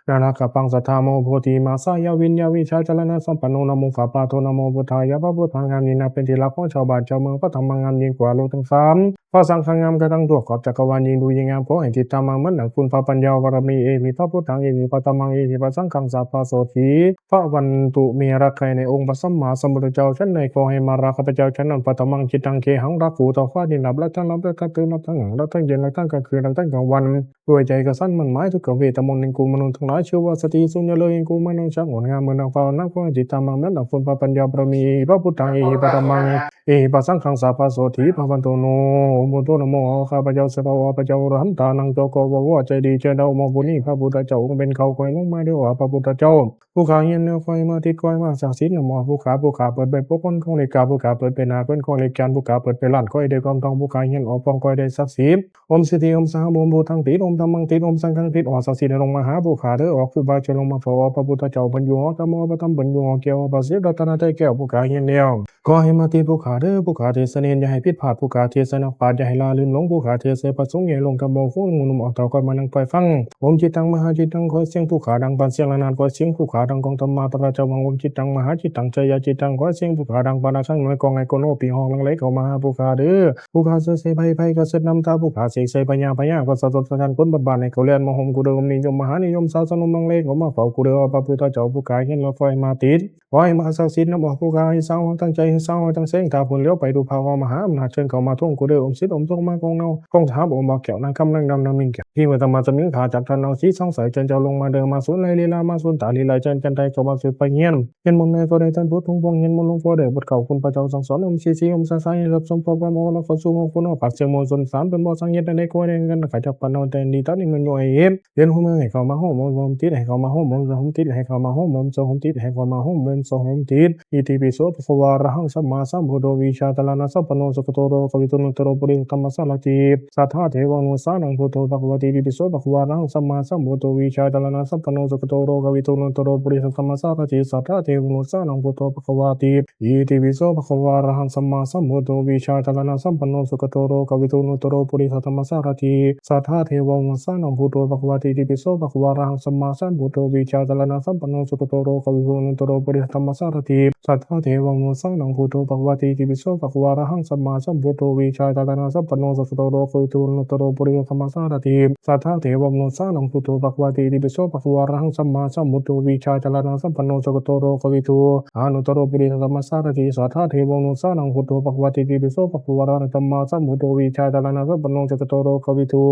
nānāgabbhaṃ saddhammo bodhimāsāya viññāvijjācaraṇasampanno namo bhagavato namo buddhāya พระพุทธงามยิ่งนักเป็นที่รักของชาวบ้านชาวเมือง พระธรรมงามยิ่งกว่าโลกทั้งสาม พระสังฆงามกระทั่งทั่วขอบจักรวาล ยิ่งดูยิ่งงาม ขอให้จิตตามมาเหมือนดังคุณพระปัญญาบารมี Ehi พระพุทธัง ehi พระธัมมัง ehi พระสังฆัง sabbasotthī bhavantu me. รักใคร่ในองค์พระสัมมาสัมพุทธเจ้าชั้นใด ขอให้มารักข้าพเจ้าชั้นนั้น Paṭhamaṃ cittaṃ gehaṃ รักกูต่อฟ้าดิน รับและทั้งรับและทั้งตื่น รับทั้งหลัง รับทั้งเย็น รับทั้งกลางคืน รับทั้งกลางวัน ด้วยใจกระสันหมั่นหมายทุกขเวทมนต์ แห่งกูมนุษย์ทั้งหลาย ชื่อว่าสตรีสุญญเลิศ แห่งกูมนุษย์ช่างงดงามเหมือนนางฟ้า นับว่าจิตตามมาเหมือนดังคุณพระปัญญาบารมี Ehi พระพุทธัง ehi พระธัมมัง ehi พระสังฆัง sabbasotthī bhavantu no. โอม พุทโธ นะโม ข้าพเจ้า สตาวาพระเจ้า อรหันตานัง เจ้าก็ว่าว่าใจดีใจเดา โอม ผู้นี้พระพุทธเจ้าองค์เป็นเขา คอยลงมาด้วยว่าพระพุทธเจ้า ผู้ข้าเห็นแล้ว คอยมาติด คอยมาศักดิ์สิทธิ์ นะโม ผู้ข้า ผู้ข้าเปิดใบปกคนของเลขกา ผู้ข้าเปิดใบหน้าคนของเลขจันทร์ ผู้ข้าเปิดใบล้าน คอยได้ความทอง ผู้ข้าเห็นออกฟอง คอยได้ศักดิ์สิทธิ์ โอม สิทธิ โอม สหะ โอม พุทธังติด โอม ธัมมังติด โอม สังฆังติด ออกศักดิ์สิทธิ์ให้ลงมาหาผู้ข้าเด้อ ออกครูบาอาจารย์ลงมาเฝ้า ออกพระพุทธเจ้าเพิ่นอยู่ ออกธรรม ออกพระธรรมเพิ่นอยู่ ออกแก้ว ออกพระศรีรัตนตรัยแก้ว ผู้ข้าเห็นแล้ว ขอให้มาติดผู้ข้าเด้อ ผู้ข้าเทศเณรอย่าให้ผิดพลาด ผู้ข้าเทศนักปราชญ์อย่าให้ละลื่นหลง ผู้ข้าเทศพระสงฆ์อย่าให้หลงกำบ่อ ผู้หนุ่มหนุ่มออกเฒ่าก่อนมานั่งปล่อยฟัง โอม จิตตัง มหาจิตตัง ขอเสียงผู้ข้าดังปานเสียงระนาด ขอเสียงผู้ข้าดังกลองธรรมาตราชวัง โอม จิตตัง มหาจิตตัง ชัยยะจิตตัง ขอเสียงผู้ข้าดังปานระฆังน้อยกลองไอโกโนปีฮองหลั่งไหลเข้ามาหาผู้ข้าเด้อ ผู้ข้าเสกใส่ไพร ไพรก็เสด็จนำทาง ผู้ข้าเสกใส่พญา พญาก็สะทดสะท้านคนบนบ้านให้เขาแล่นมาโฮมกูเด้อ โอม นิยมมหานิยม สาสนมหลั่งไหลเข้ามาเฝ้ากูเด้อ พระพุทธเจ้าผู้ข้าเห็นแล้วคอยมาติด ขอให้มาศักดิ์สิทธิ์นำออกผู้ข้า ให้สร้างห้องตั้งใจ ให้สร้างห้องตั้งแสง ถ้าพ้นแล้วไปดูภาคออกมหาอำนาจ เชิญเข้ามาท่วงกูเด้อ โอม สิทธิ์โอมทรงมาของเนา ของสหะ โอม บอกแก้ว นางคำ นางดำ นางมิ่งแก้ว ที่เมื่อธรรมะจะมีข้าจักท่านเอาสีสองใส เชิญเจ้าลงมาเด้อ มาสูนไหลลีลา มาสูนตาลีไหล เชิญจันไทยเข้ามาสืบไปเฮียน เฮียนมนต์แม่ก็ได้ท่านพุทธทุงพวง เฮียนมนต์หลวงพ่อได้บทเก่าคุณพระเจ้าสั่งสอน โอม สีสี โอม สาสา ให้รับสมพรความโอรสขอสู่มงคล โอม ปากเสียงมนต์สุนสาร เป็นบ่อสังเฮ็ดในครัวแดงกัน ขจับปันเอาแต่ดีตัดเงินอยู่ไอเฮ็ด เรียนหัวเมืองให้เข้ามาโฮม โอม โอม ติดให้เข้ามาโฮม โอม โอม ติดให้เข้ามาโฮม โอม โอม ติดให้เข้ามาโฮม โอม โอม ติด Itipi so bhagavā arahaṃ sammāsambuddho vijjācaraṇasampanno sugato lokavidū anuttaro purisadammasārathi satthā devamanussānaṃ buddho bhagavāti. Itipi so bhagavā arahaṃ sammāsambuddho vijjācaraṇasampanno sugato lokavidū anuttaro purisadammasārathi satthā devamanussānaṃ buddho bhagavāti. Itipi so bhagavā arahaṃ sammāsambuddho vijjācaraṇasampanno sugato lokavidū anuttaro purisadammasārathi satthā devamanussānaṃ buddho bhagavāti. Itipi so bhagavā arahaṃ sammāsambuddho vijjācaraṇasampanno sugato lokavidū anuttaro purisadammasārathi satthā devamanussānaṃ buddho bhagavāti. Itipi so bhagavā arahaṃ sammāsambuddho vijjācaraṇasampanno sugato lokavidū anuttaro purisadammasārathi satthā devamanussānaṃ buddho bhagavāti. Itipi so bhagavā arahaṃ sammāsambuddho vijjācaraṇasampanno sugato lokavidū anuttaro purisadammasārathi satthā devamanussānaṃ buddho bhagavāti. Itipi so bhagavā arahaṃ sammāsambuddho vijjācaraṇasampanno sugato lokavidū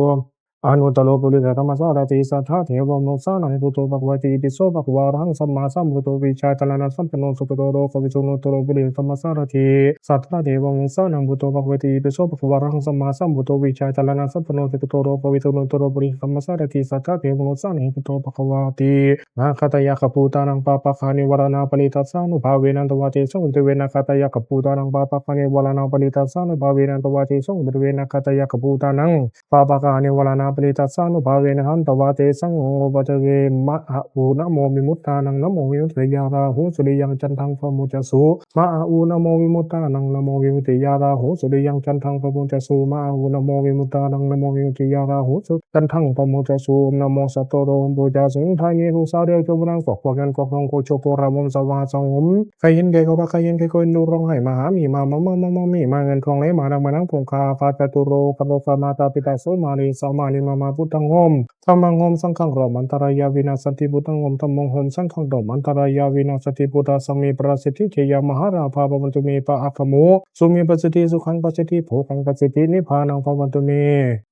anuttaro purisadammasārathi satthā devamanussānaṃ buddho bhagavāti. Itipi so bhagavā arahaṃ sammāsambuddho vijjācaraṇasampanno sugato lokavidū anuttaro purisadammasārathi satthā devamanussānaṃ buddho bhagavāti. Itipi so bhagavā arahaṃ sammāsambuddho vijjācaraṇasampanno sugato lokavidū anuttaro purisadammasārathi satthā devamanussānaṃ buddho bhagavāti. Nakkhattayakkhabhūtānaṃ pāpaggahanivāraṇā parittassānubhāvena hantvā tesaṃ upaddave. Nakkhattayakkhabhūtānaṃ pāpaggahanivāraṇā parittassānubhāvena hantvā tesaṃ upaddave. Nakkhattayakkhabhūtānaṃ pāpaggahanivāraṇā parittassānubhāvena hantvā tesaṃ upaddave. Ma a u namo vimuttānaṃ namo vimuttiyā. Rāhu suriyaṃ candaṃ pamuñcasu. Ma a u namo vimuttānaṃ namo vimuttiyā. Rāhu suriyaṃ candaṃ pamuñcasu. Ma a u namo vimuttānaṃ namo vimuttiyā. Rāhu su candaṃ pamuñcasu. Om namo satthoro hom pūjā sung thai mi hu sā reo jo bu naṃ kok bok yan kok rong ko cho ko ra mom sa va sa hom. ใครเห็นแก่ก็ว่า ใครเห็นแก่ก็เอ็นดู ร้องไห้มาหามีมามามามามามีมา เงินทองไหลมาดังแม่น้ำคงคา พาจตุโรคโรคามาตาปิตาโสมาลีสามาลีมามา พุทธังโหม ธัมมังโหม สังฆังโหม อันตรายาวินาสสันติ พุทธังโหม ธัมมังโหม สังฆังโหม อันตรายาวินาสสันติ พุทธัสสะ มีประสิทธิ ชัยยะ มหาลาภา พะวันตุเม ปะอะกะโม สุ มีประสิทธิ สุขัง ประสิทธิ โภคัง ประสิทธิ นิพพานัง พะวันตุเม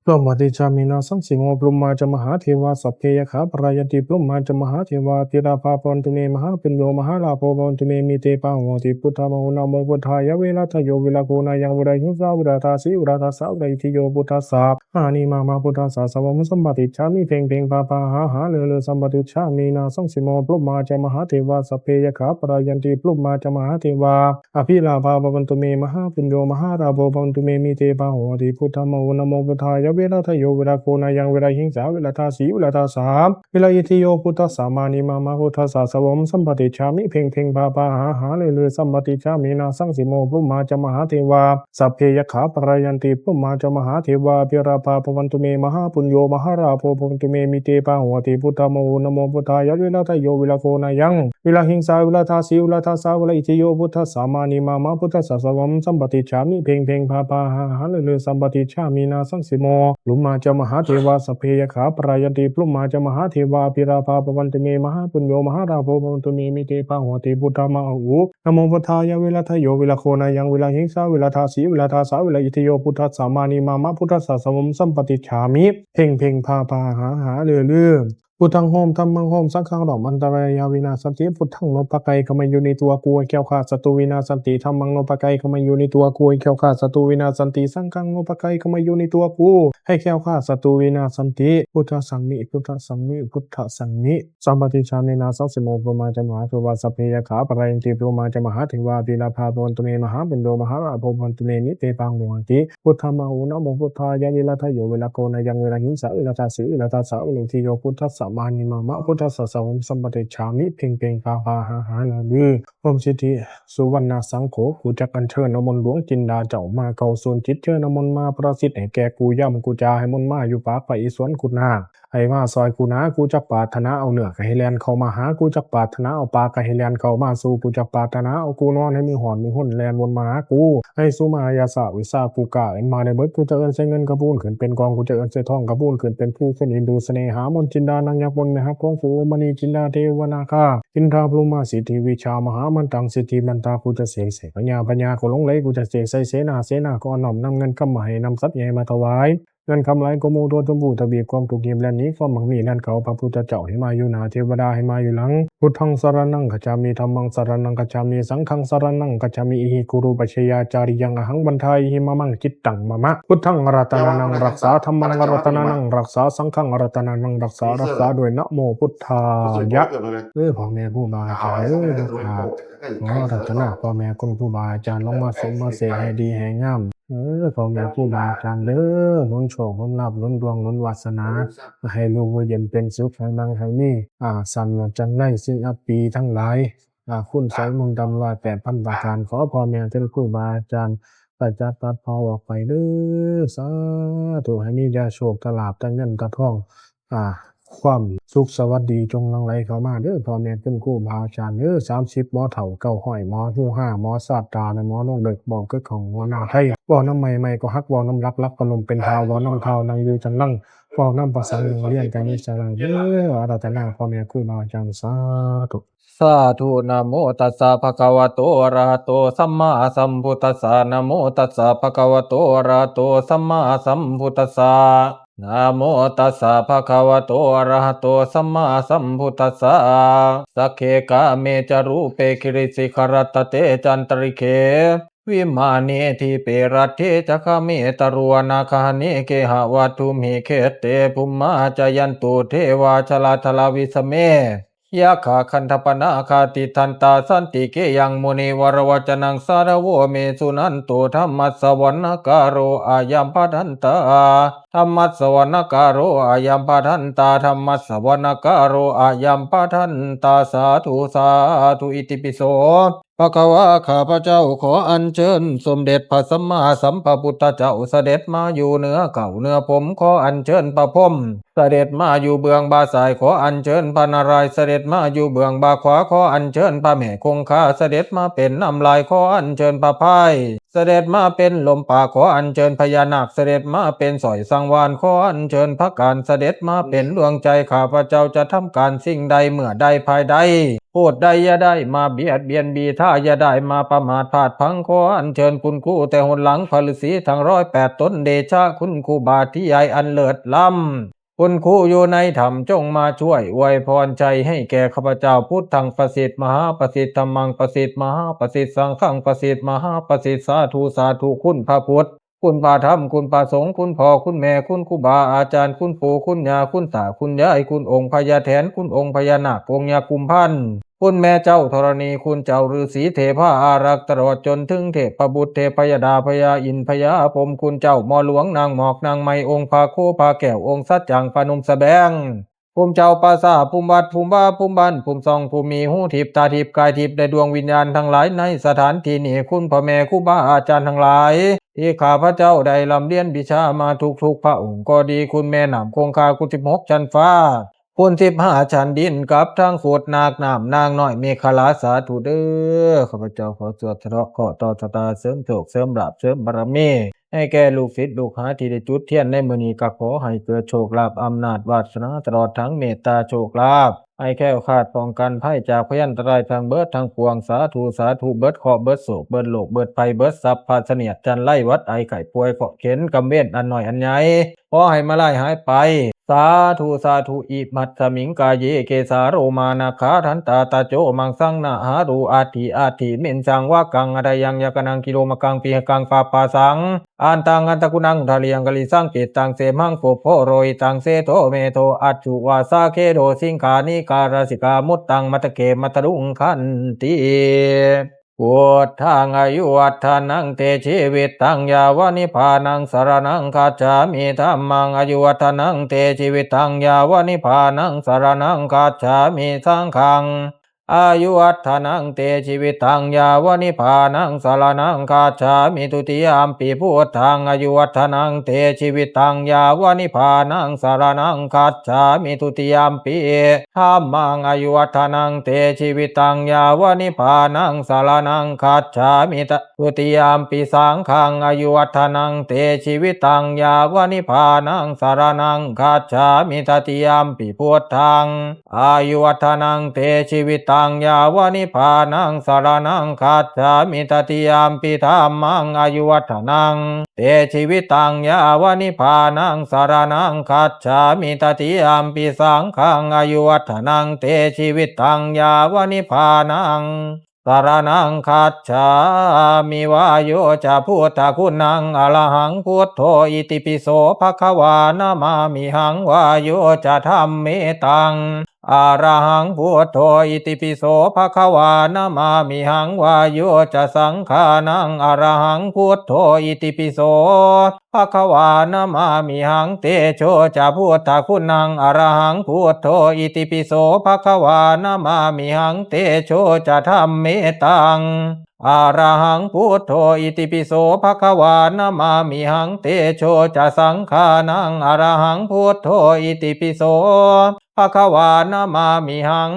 Brahmā paṭicchāmi nāsaṃsimo. Brahmā ca mahādevā sabbe yakkhā parāyanti. Brahmā ca mahādevā abhilābhā bhavantu me. Mahāpuñño mahālābho bhavantu me. Mitebāhuhoti buddhamāhu. Namo buddhāya. Viradayo virāgo nāyaṃ virāhiṃsā virādāsī virādasā viraitthiyo buddhassa mānīmāma buddhassa sāvaṃ sampaṭicchāmi. Peṅ peṅ pā pā hā hā lū lū sampaṭicchāmi nāsaṃsimo. Brahmā ca mahādevā sabbe yakkhā parāyanti. Brahmā ca mahādevā abhilābhā bhavantu me. Mahāpuñño mahālābho bhavantu me. Mitebāhuhoti buddhamāhu. Namo buddhāya. Viradayo virāgo nāyaṃ virāhiṃsā virādāsī virādasā viraitthiyo buddhassa mānīmāma buddhassa sāvaṃ sampaṭicchāmi. Peṅ peṅ pā pā hā hā lū lū sampaṭicchāmi nāsaṃsimo. Brahmā ca mahādevā sabbe yakkhā parāyanti. Brahmā ca mahādevā abhilābhā bhavantu me. Mahāpuñño mahālābho bhavantu me. Mitebāhuhoti buddhamāhu. Namo buddhāya. Viradayo virāgo nāyaṃ virāhiṃsā virādāsī virādasā viraitthiyo buddhassa mānīmāma buddhassa sāvaṃ sampaṭicchāmi. Peṅ peṅ pā pā hā hā lū lū sampaṭicchāmi nāsaṃsimo. Brahmā ca mahādevā sabbe yakkhā parāyanti. Brahmā ca mahādevā abhilābhā bhavantu me. Mahāpuñño mahālābho bhavantu me. Mitebāhuhoti buddhamāhu. Namo buddhāya. Viradayo virāgo nāyaṃ virāhiṃsā virādāsī virādasā viraitthiyo buddhassa mānīmāma buddhassa sāvaṃ sampaṭicchāmi. Peṅ peṅ pā pā hā hā lū lū. Buddhaṃ hoṃ, dhammaṃ hoṃ, saṅghaṃ hoṃ, antarāyā vināsanti. Buddhaṃ nopakaikamayu nitto, กลัวให้แคล้วคลาดศัตรูวินาศสันติ Dhammaṃ nopakaikamayu nitto, กลัวให้แคล้วคลาดศัตรูวินาศสันติ Saṅghaṃ nopakaikamayu nitto, กลัวให้แคล้วคลาดศัตรูวินาศสันติ Buddhaṃ saranaṃ, buddhaṃ saranaṃ, buddhaṃ saranaṃ sampaṭicchāmi nāsaṃsimo. Brahmā ca mahādevā sabbe yakkhā parāyanti. Brahmā ca mahādevā abhilābhā bhavantu me. Mahāpuñño mahālābho bhavantu me. Mitebāhuhoti buddhamāhu. Namo buddhāya. Viradayo virāgo nāyaṃ virāhiṃsā virādāsī virādasā viraitthiyo buddhassa mānīmāma buddhassa sāvaṃ sampaṭicchāmi. Peṅ peṅ pā pā hā hā lū lū. Om siddhi suvaṇṇasaṅgho. กูจักอัญเชิญเอามนต์หลวงจินดาเจ้ามาเข้าศูนย์จิต เชิญเอามนต์มาประสิทธิ์ให้แก่กู ย่ำกูจาให้มนต์มาอยู่ปากพระอิศวรคุณนาค ให้มาซอยกูหนา กูจักปรารถนาเอาเนื้อไก่แล่นเข้ามาหา กูจักปรารถนาเอาปลาไก่แล่นเข้ามาสู่ กูจักปรารถนาเอากูนอน ให้มีฮ้อนมีฮนแล่นวนมาหากู ให้สุมายาสาวิสากูกล้าเอิ้นมาได้เบิด กูจะเอิ้นใส่เงินกระพูนขึ้นเป็นกอง กูจะเอิ้นใส่ทองกระพูนขึ้นเป็นภู คนเอ็นดูเสน่หามนต์จินดานางยักษ์มนต์แม่ฮักของกู มณีจินดาเทวนาคา อินทราพรหมาสิทธิวิชามหามันตังสิทธิมันตา กูจะเสกใส่พญาพญาเขาหลงไหล กูจะเสกใส่เสนาเสนาก็น้อมนำเงินคำมาให้ นำสัตว์ใหญ่มาถวาย เงินคำหลายก็หมู่ทั่วชมพูทวีป ความทุกข์หิบแล่นหนี ความมั่งมีแล่นเข้า พระพุทธเจ้าให้มาอยู่หน้า เทวดาให้มาอยู่หลัง Buddhaṃ saraṇaṃ gacchāmi, dhammaṃ saraṇaṃ gacchāmi, saṅghaṃ saraṇaṃ gacchāmi. Ihi guru pajjeyya cāriyaṃ ahaṃ vandāmihi, mamaṃ cittaṃ mama. Buddhaṃ ratanaṃ rakkhā, dhammaṃ ratanaṃ rakkhā, saṅghaṃ ratanaṃ rakkhā, รักษาด้วย Namo buddhāya. เออ พ่อแม่ครูบาอาจารย์เอ้ย ขอรัตนาพ่อแม่คุณครูบาอาจารย์ลงมาสมมาเสกให้ดีให้งาม เออ พ่อแม่ครูบาอาจารย์เด้อ หนุนโชค หนุนลาภ หนุนดวง หนุนวาสนา ให้ลูกอยู่เย็นเป็นสุข ให้มั่งให้มี อ่า สันจังไรสิ่งอัปปีทั้งหลาย อ่า คุณไสยมนต์ดำร้อยแปดพันประการ ขอพ่อแม่ครูบาอาจารย์ กระจัดปัดเป่าออกไปเด้อ สาธุ ให้มีแต่โชคแต่ลาภ แต่เงินแต่ทอง อ่า ความสุขสวัสดีจงหลั่งไหลเข้ามาเด้อ พ่อแม่คุณครูบาอาจารย์เด้อ สามสิบหมอเฒ่า เก้าร้อยหมอฮูฮา หมอซาดตา และหมอลงเลิก หมอเกิดของหัวหน้าไทย เว้านำใหม่ ใหม่ก็ฮัก เว้านำหลัก หลักก็ล้มเป็นเท้า เว้านำเท้านั่งอยู่จันลัง เว้านำประสัง นั่งเรียนกันอยู่จันลังเด้อ อาราธนาพ่อแม่ครูบาอาจารย์ สาธุ Sādhu. Namo tassa bhagavato arahato sammāsambuddhassa. Namo tassa bhagavato arahato sammāsambuddhassa. Namo tassa bhagavato arahato sammāsambuddhassa. Sagge kāme ca rūpe girisikharataṭe cantalikkhe vimāne dīpe raṭṭhe ca gāme taruvanagahane gehavatthumhi khette bhummā cāyantu devā jalathalavisame yakkhagandhabbanāgā tiṭṭhantā santike yaṃ munivaravacanaṃ sādhavo me suṇantu. Dhammassavanakālo ayam bhadantā. Dhammassavanakālo ayam bhadantā. Dhammassavanakālo ayam bhadantā. Sādhu sādhu. Itipi so bhagavā ข้าพเจ้าขออัญเชิญสมเด็จพระสัมมาสัมพุทธเจ้าเสด็จมาอยู่เหนือเกล้าเหนือผม ขออัญเชิญพระพรหมเสด็จมาอยู่เบื้องบ่าซ้าย ขออัญเชิญพระนารายณ์เสด็จมาอยู่เบื้องบ่าขวา ขออัญเชิญพระแม่คงคาเสด็จมาเป็นน้ำลาย ขออัญเชิญพระพายเสด็จมาเป็นลมปาก ขออัญเชิญพญานาคเสด็จมาเป็นสร้อยสังวาล ขออัญเชิญพระกาฬเสด็จมาเป็นดวงใจ ข้าพเจ้าจะทำการสิ่งใดเมื่อใดภายใด ผู้ใดอย่าได้มาเบียดเบียนบีถ้าอย่าได้มาประมาทพลาดพลั้ง ขออัญเชิญคุณครูแต่หนหลังพระฤาษีทั้งร้อยแปดตน เดชะคุณครูบาที่ใหญ่อันเลิศล้ำ คุณครูอยู่ในธรรมจงมาช่วยอวยพรชัยให้แก่ข้าพเจ้า พุทธังประสิทธิ์มหาประสิทธิ์ ธัมมังประสิทธิ์มหาประสิทธิ์ สังฆังประสิทธิ์มหาประสิทธิ์ สาธุสาธุ คุณพระพุทธ คุณพระธรรม คุณพระสงฆ์ คุณพ่อ คุณแม่ คุณครูบาอาจารย์ คุณปู่ คุณย่า คุณตา คุณยาย คุณองค์พญาแถน คุณองค์พญานาค องค์ย่ากุมภัณฑ์ คุณแม่เจ้าธรณี คุณเจ้าฤาษีเทพาอารักษ์ ตลอดจนถึงเทพบุตร เทพยดา พญาอินทร์ พญาพรหม คุณเจ้าหมอหลวง นางหมอก นางไม้ องค์พระโค พระแก้ว องค์สัจจัง พระนมสะแบง ภูมิเจ้าป่าช้า ภูมิวัด ภูมิวา ภูมิบ้าน ภูมิช่อง ภูมิมีหูทิพย์ ตาทิพย์ กายทิพย์ และดวงวิญญาณทั้งหลายในสถานที่นี้ คุณพ่อแม่ครูบาอาจารย์ทั้งหลาย ที่ข้าพเจ้าได้ร่ำเรียนวิชามาทุกๆพระองค์ก็ดี คุณแม่น้ำคงคา คุณสิบหกชั้นฟ้า คุณสิบห้าชั้นดิน กับทั้งโคตรนาคน้ำนางน้อยเมขลา สาธุเด้อ ข้าพเจ้าขอสวดสะเดาะเคราะห์ต่อชะตา เสริมโชค เสริมลาภ เสริมบารมี ให้แก่ลูกศิษย์ลูกหาที่ได้จุดเทียนในมื้อนี้ ก็ขอให้เกิดโชคลาภ อำนาจวาสนา ตลอดทั้งเมตตาโชคลาภ ให้แคล้วคลาดป้องกันภัยจากพยันตรายทั้งเบิดทั้งปวง สาธุ สาธุ เบิดเคราะห์ เบิดโศก เบิดโรค เบิดภัย เบิดสรรพเสนียดจัญไร หวัดไอไข้ป่วย เคราะห์เข็ญกรรมเวรอันน้อยอันใหญ่ ขอให้มาลายหายไป สาธุ สาธุ อิมัสสมิงกาเย เกสาโลมานาคาทันตาตะโจมังสังนาหารู อัฏฐิ อัฏฐิ เมนจังวะกัง อะทะยัง ยะกะนัง กิโลมะกัง ปิหะกัง ปาปาสัง อันตัง อันตะกุณัง ทะเลียง กะลิสัง ปิดตัง เสมหัง ปุพโพ โรหิตัง เสโท เมโท อัจจุ วาสา เคโท สิงขา นิการาสิกา มุตตัง มัตตะเก มัตตะลุง ขันติ พุทธัง อายุวัฒนัง เต ชีวิตัง ยาวะนิพพานัง สรณัง คัจฉามิ ธัมมัง อายุวัฒนัง เต ชีวิตัง ยาวะนิพพานัง สรณัง คัจฉามิ สังฆัง อายุวัฒนัง เต ชีวิตัง ยาวะนิพพานัง สรณัง คัจฉามิ ทุติยมปิ พุทธัง อายุวัฒนัง เต ชีวิตัง ยาวะนิพพานัง สรณัง คัจฉามิ ทุติยมปิ ธัมมัง อายุวัฒนัง เต ชีวิตัง ยาวะนิพพานัง สรณัง คัจฉามิ ต- ทุติยมปิ สังฆัง อายุวัฒนัง เต ชีวิตัง ยาวะนิพพานัง สรณัง คัจฉามิ ตติยมปิ พุทธัง อายุวัฒนัง เต ชีวิตัง ยาวะนิพพานัง สรณัง คัจฉามิ ตติยมปิ ธัมมัง อายุวัฒนัง เต ชีวิตัง ยาวะนิพพานัง สรณัง คัจฉามิ ตติยมปิ สังฆัง อายุวัฒนัง เต ชีวิตัง ยาวะนิพพานัง สรณัง คัจฉามิ วาโย จะ พุทธะคุณัง อะระหัง พุทโธ อิติปิโส ภะคะวา นะมามิหัง วาโย จะ ธัมเมตัง อะระหัง พุทโธ อิติปิโส ภะคะวา นะมามิหัง วาโย จะ สังฆานัง อะระหัง พุทโธ อิติปิโส ภะคะวา นะมามิหัง เตโช จะ พุทธะคุณัง อะระหัง พุทโธ อิติปิโส ภะคะวา นะมามิหัง เตโช จะ ธัมเมตัง อะระหัง พุทโธ อิติปิโส ภะคะวา นะมามิหัง เตโช จะ สังฆานัง อะระหัง พุทโธ อิติปิโส ภะคะวา นะมามิหัง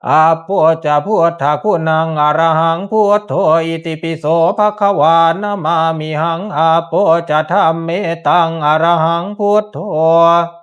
อัปโป จะ พุทธะคุณัง อะระหัง พุทโธ อิติปิโส ภะคะวา นะมามิหัง อัปโป จะ ธัมเมตัง อะระหัง พุทโธ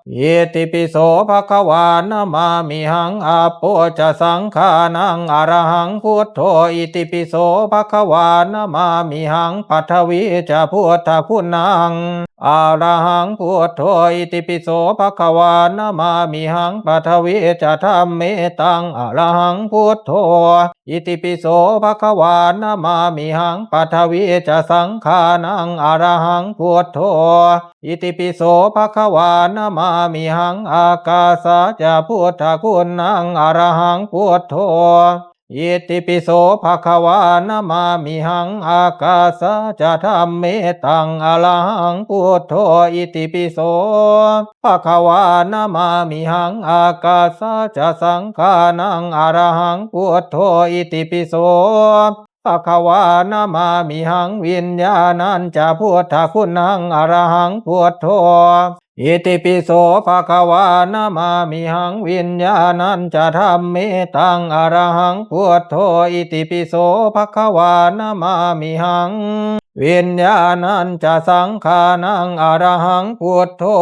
Itipi so bhagavā namāmihaṃ. Appo ca saṅghānaṃ arahaṃ buddho. Itipi so bhagavā namāmihaṃ. Pathavī ca buddhaguṇaṃ arahaṃ buddho. Itipi so bhagavā namāmihaṃ. Pathavī ca dhammetaṃ arahaṃ buddho. Itipi so bhagavā namāmihaṃ. Pathavī ca saṅghānaṃ arahaṃ buddho. Itipi so bhagavā namāmihaṃ. Ākāsā ca buddhaguṇaṃ arahaṃ buddho. Itipi so bhagavā namāmihaṃ. Ākāsā ca dhammetaṃ arahaṃ buddho. Itipi so bhagavā namāmihaṃ. Ākāsā ca saṅghānaṃ arahaṃ buddho. Itipi so bhagavā namāmihaṃ. Viññāṇañca buddhaguṇaṃ arahaṃ buddho. Itipi so bhagavā namāmihaṃ. Viññāṇañca dhammetaṃ arahaṃ buddho. Itipi so bhagavā namāmihaṃ. Viññāṇañca saṅghānaṃ arahaṃ buddho.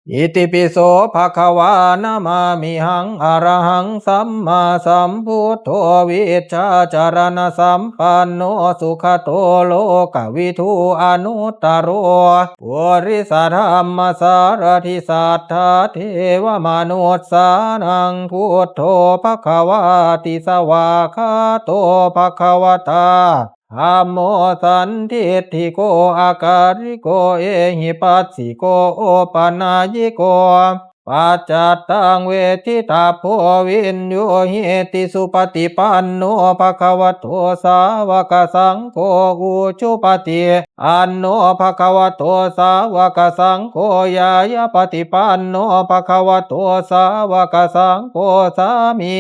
Itipi so bhagavā namāmihaṃ. Arahaṃ sammāsambuddho vijjācaraṇasampanno sugato lokavidū anuttaro purisadammasārathi satthā devamanussānaṃ buddho bhagavāti. Svākkhāto bhagavatā dhammo sandiṭṭhiko akāliko ehipassiko opanayiko paccattaṃ veditabbo viññūhīti. Supaṭipanno bhagavato sāvakasaṅgho, ujupaṭipanno bhagavato sāvakasaṅgho, ñāyapaṭipanno bhagavato sāvakasaṅgho, sāmī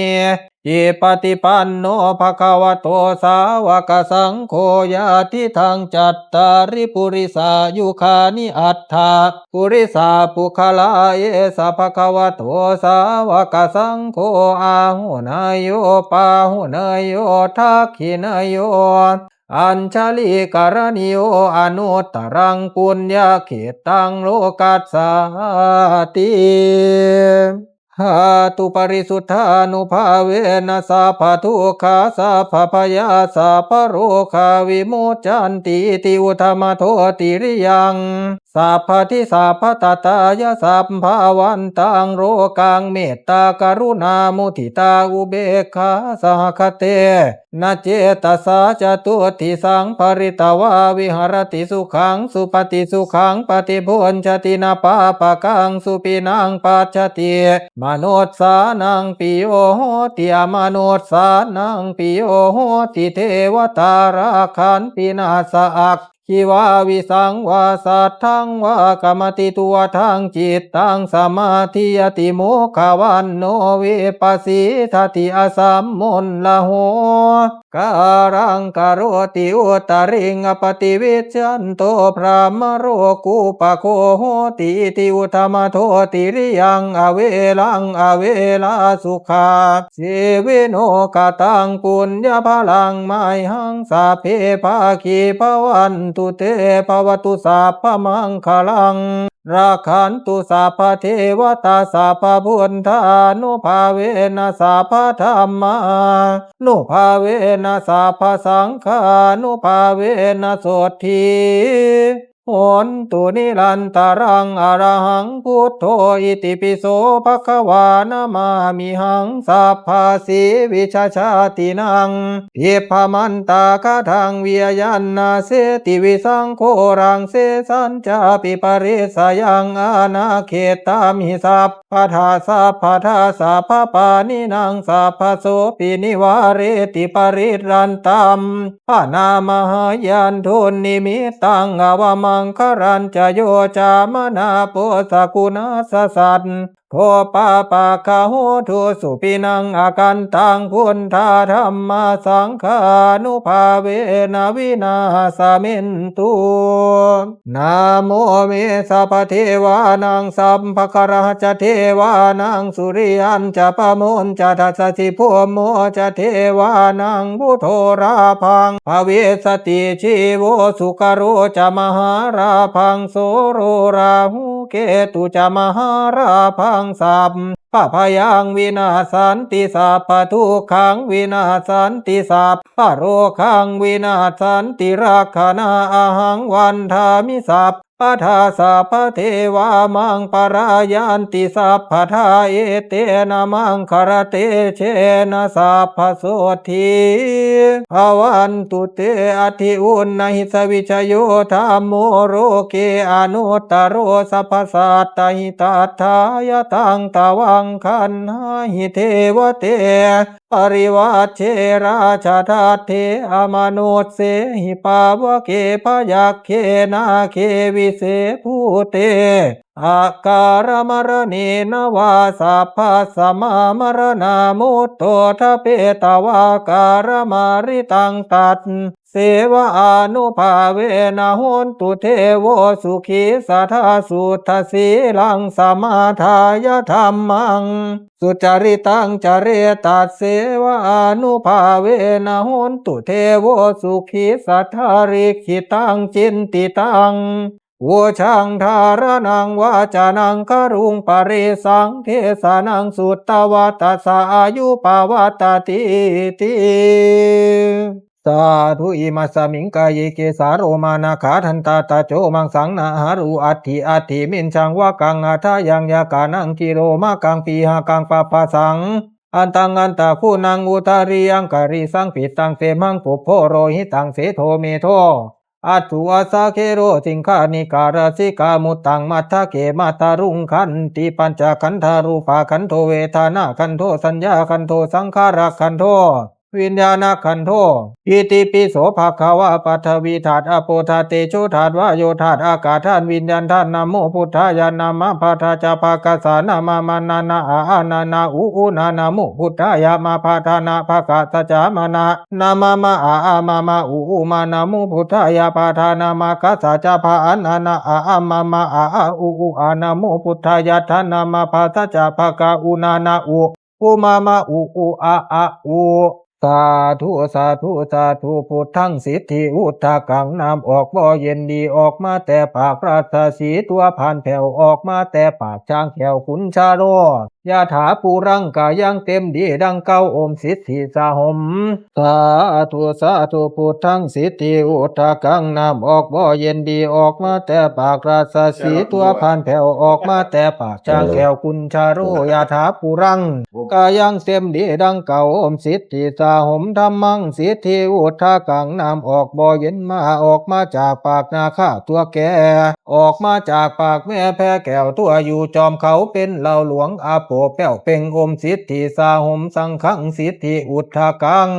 cipaṭipanno bhagavato sāvakasaṅgho, yadidaṃ cattāri purisayugāni aṭṭha purisapuggalā, esa bhagavato sāvakasaṅgho, āhuneyyo pāhuneyyo dakkhiṇeyyo añjalikaraṇīyo anuttaraṃ puññakkhettaṃ lokassāti. Dhātuparisuddhānubhāvena sabbadukkhā sabbabhayā sabbarogā vimuccanti. Iti uddhamadho tiriyaṃ sabbadhi sabbattatāya sabbāvantaṃ lokaṃ mettā-karuṇā-muditā-upekkhā-sahagatena cetasā catuddisaṃ pharitvā viharati. Sukhaṃ supati, sukhaṃ paṭibujjhati, na pāpakaṃ supinaṃ passati, manussānaṃ piyo hoti, amanussānaṃ piyo hoti, devatā rakkhanti, nāssa aggi vā visaṃ vā satthaṃ vā kamati, tuvaṭaṃ cittaṃ samādhiyati, mukhavaṇṇo vippasīdati, asammuḷho kālaṃ karoti, uttariṃ appaṭivijjhanto brahmalokūpago hoti. Iti uddhamadho tiriyaṃ averaṃ averā sukhajīvino. Kataṃ puññaphalaṃ mayhaṃ sabbe bhāgī bhavantu te. Bhavatu sabbamaṅgalaṃ, rakkhantu sabbadevatā, sabbabuddhānubhāvena sabbadhammānubhāvena sabbasaṅghānubhāvena sotthī hontu nirantaraṃ. Arahaṃ buddho itipi so bhagavā namāmihaṃ. Sabbāsīvisajātīnaṃ dibbamantagāthaṃ viyāyannaseti visaṃ ghoraṃ, sesañcāpi parissayaṃ ānākhettamhi sabbadā. Sabbadā sabbapāṇinaṃ sabbasopi nivāreti, parittantam bhaṇāma ha. Yandunnimittaṃ avamaṅgalañca yo cāmanāpo sakuṇassa sad dho pāpaggaho dussupinaṃ akantaṃ buddhadhammasaṅghānubhāvena vināsamentu. Namo me sabbadevānaṃ sabbagarahacca devānaṃ suriyañca pamuñca dasasi bhummo ca devānaṃ buddho lābhaṃ bhavissati, jīvo sukharo ca mahālābhaṃ soro rāhu ketu ca mahārābhaṃ, sabbabhayaṃ vinassanti, sabbadukkhaṃ vinassanti, sabbarogaṃ vinassanti. Rakkhaṇā ahaṃ vandāmi sabbadā, sabba devā maṃ parāyanti sabbadā, etena maṅgalatejena sabbasotthī bhavantu te. Atthi uṇhissavijayo dhammo loke anuttaro, sabbasattahitatthāya taṃ tvaṃ gaṇhāhi devate. Parivajje rājadaṭṭhe amanussehi pāvake, byagghe nāge vise bhūte akālamaraṇena vā, sabbasmā maraṇā mutto ṭhapetvā kālamāritaṃ, tasseva ānubhāvena hontu devo sukhī sadā. Suddhasīlaṃ samādāya dhammaṃ sucaritaṃ care, tasseva ānubhāvena hontu devo sukhī sadā. Likkhitaṃ cintitaṃ ujaṃ dhāraṇaṃ vācanaṃ garuṃ paresaṃ, desanaṃ sutvā tassa āyu pavaḍḍhatīti. Sādhu. Imasmiṃ kāye kesā lomā nakhā dantā taco maṃsaṃ nahārū aṭṭhī aṭṭhimiñjaṃ vakkaṃ athāyaṃ yakanaṃ kilomakaṃ pīhakaṃ papphāsaṃ antaṃ antaguṇaṃ udariyaṃ karīsaṃ pittaṃ semhaṃ pubbo lohitaṃ sedo medo assu vasā khelo siṅghāṇikā lasikā muttaṃ matthake matthaluṅganti. Pañcakkhandhā rūpakkhandho vedanākkhandho saññākkhandho saṅkhārakkhandho viññāṇakkhandho. Itipi so bhagavā paṭhavīdhātu āpodhātu tejodhātu vāyodhātu ākāsadhātu viññāṇadhātu namo buddhāya. Nāma bhātā ca bhāgasā nāma manā nā ā ā nā nā u u nā, namo buddhāya. Mā bhātā nā bhāgasā ca manā nā mā mā ā ā mā mā u u mā, namo buddhāya. Bhātā nā māgasā ca bhā ā nā nā ā ā mā mā ā ā u u ā, namo buddhāya. Dā nā mābhāsā ca bhā gā u nā nā u u mā mā u u a a u. Sādhu sādhu sādhu. Buddhaṃ siddhi uddhakaṃ น้ำออกบ่เย็นดี ออกมาแต่ปากราชสีห์ ตัวผ่านแผ่ว ออกมาแต่ปากช้างแก้วกุญชโร ยะถาปูรัง ก็ยังเต็มดีดังเก่า โอมสิทธิสหม สาธุสาธุ Buddhaṃ siddhi uddhakaṃ น้ำออกบ่เย็นดี ออกมาแต่ปากราชสีห์ ตัวผ่านแผ่ว ออกมาแต่ปากช้างแก้วกุญชโร ยะถาปูรัง ก็ยังเต็มดีดังเก่า โอมสิทธิสหม Dhammaṃ siddhi uddhakaṃ น้ำออกบ่เย็นมา ออกมาจากปากนาคาตัวแก่ ออกมาจากปากแม่แพแก้ว ตัวอยู่จอมเขาเป็นเหล่าหลวง อาโปแป้วเป่ง โอมสิทธิสหม Saṅghaṃ siddhi uddhakaṃ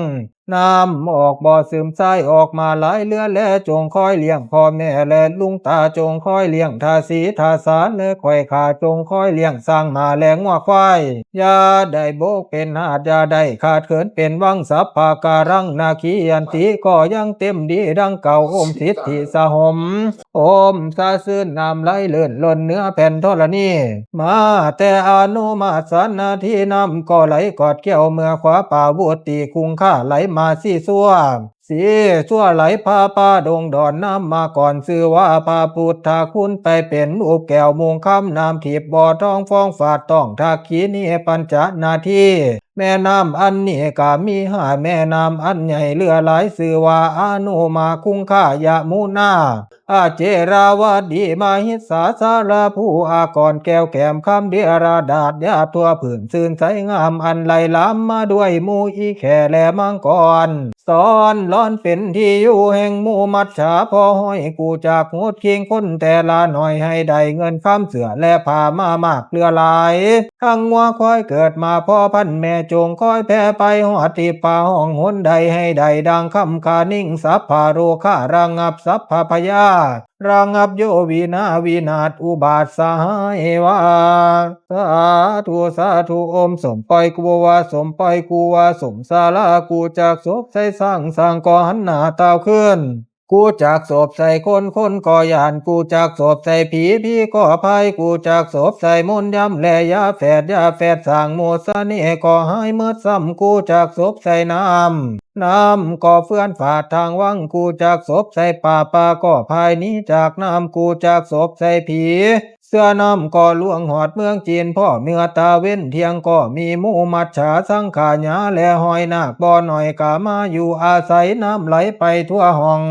น้ำออกบ่เสื่อมทราย ออกมาหลายเหลือแล จงคอยเลี้ยงพ่อแม่และลุงตา จงคอยเลี้ยงทาสีทาสาและข้อยข้า จงคอยเลี้ยงช้างม้าและงัวควาย อย่าได้บกเป็นหาด อย่าได้ขาดเขินเป็นวัง Sabbakālaṃ na khiyanti ก็ยังเต็มดีดังเก่า โอมสิทธิสหม โอมสะชื่น น้ำไหลเลื่อนล้นเหนือแผ่นธรณี มาแต่อนุมาสนาที น้ำก็ไหลกอดแก้วเมือขวา ปาวุตติคงคาไหลมาซี้ซั่ว ซี้ซั่วไหลพาป่าดงดอน น้ำมาก่อนชื่อว่าพระพุทธคุณ ไปเป็นลูกแก้วม่วงคำ น้ำทิพย์บ่อทองฟองฟาดต้องทักขีณี ปัญจนาที แม่น้ำอันนี้ก็มีห้าแม่น้ำอันใหญ่เหลือหลาย ชื่อว่าอนุมา คงคา ยมุนา อาเจราวดี มหิสา สาราภู อากร แก้วแก้มคำ เดียรดาษ หญ้าทั่วพื้น ชื่นใสงาม อันไหลหลามมาด้วยหมู่อีแข้และมังกร ซ้อนล้อนเป็นที่อยู่แห่งหมู่มัจฉา พอห้อยกู้จากโหดคิงคนแต่ละหน่อย ให้ได้เงินคำเสื้อและผ้ามามากเหลือหลาย ทั้งงัวควายเกิดมาพ่อพันธุ์แม่ จงคอยแผ่ไปฮอดทิพย์ฟ้าห้องหนใด ให้ได้ดังคำคานิง สัพพะโรคาระงับสัพพะพยา ระงับโยวินาวินาศอุบาทสหายวา สาธุสาธุ โอมสมปอยกูวา สมปอยกูวา สมสารากู้จากศพใส่สร้าง สร้างก็หันหน้าตาวขึ้น กู้จากศพใส่คน คนก็ย่าน กู้จากศพใส่ผี ผีก็พาย กู้จากศพใส่มนต์ยำและยาแฝด ยาแฝดสร้างโมสเน่ห์ก็หายหมดซ้ำ กู้จากศพใส่น้ำ น้ำก็เฟื่อนฝาดทางวัง กูจักสบใส่ป่า ป่าก็พายหนีจากน้ำ กูจักสบใส่ผี เสือน้ำก็ล่วงฮอดเมืองจีน พ้อเนื้อตาเว็นเที่ยงก็มีหมู่มัจฉาสังขาญา และหอยนาคบ่อน้อยกามาอยู่อาศัย น้ำไหลไปทั่วห้อง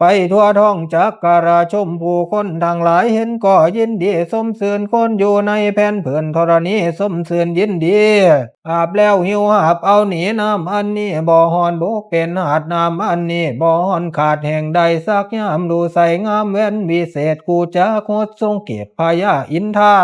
ไปทั่วท้องจักราชม ผู้คนทั้งหลายเห็นก็ยินดีชมชื่น คนอยู่ในแผ่นผืนธรณีชมชื่นยินดี อาบแล้วหิ้วหาบเอาหนี น้ำอันนี้บ่ฮ้อนบกเป็นหาด น้ำอันนี้บ่ฮ้อนขาดแห่งใดสักยาม ดูใสงามแว่นวิเศษ กูจักฮดทรงเกศพญาอินทา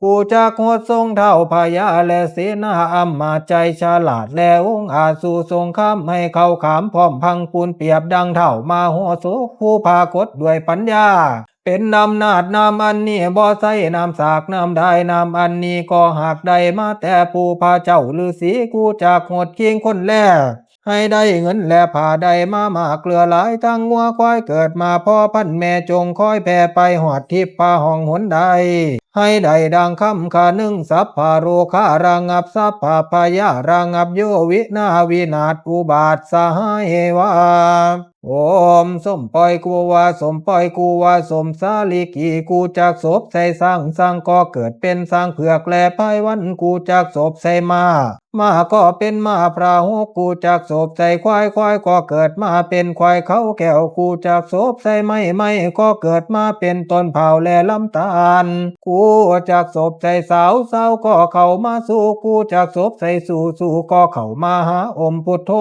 กูจักฮดทรงท้าวพญาและเสนาอำมาตย์ใจฉลาด และองค์อาจสู้สงครามให้เข้าขาม พร้อมพังปูนเปรียบดังท้าวมโหสถ ผู้ปรากฏด้วยปัญญา เป็นอำนาจ น้ำอันนี้บ่ใช่น้ำสากน้ำได้ น้ำอันนี้ก็หากได้มาแต่ปู่พระเจ้าฤาษี กูจักฮดคิงคนแล ให้ได้เงินและผ้าได้มามากเหลือหลาย ทั้งงัวควายเกิดมาพ่อพันแม่ จงคอยแผ่ไปฮอดทิพย์ฟ้าห้องหนได้ ให้ได้ดังคำขานึง สัพพะโรคาระงับ สัพพะพยาระงับ โยวินาวินาศอุบาทสหายวา โอม สมปอยกูว่า สมปอยกูว่า สมสาลิกี กูจักสบใส่ช้าง ช้างก็เกิดเป็นช้างเผือก และพายวัน กูจักสบใส่ม้า ม้าก็เป็นม้าพราหก กูจักสบใส่ควาย ควายก็เกิดมาเป็นควายเขาแก้ว กูจักสบใส่ไม้ ไม้ก็เกิดมาเป็นต้นพร้าวและลำตาล กูจักสบใส่สาว สาวก็เข้ามาสู่ กูจักสบใส่สู่ สู่ก็เข้ามาหาอมพุทโธ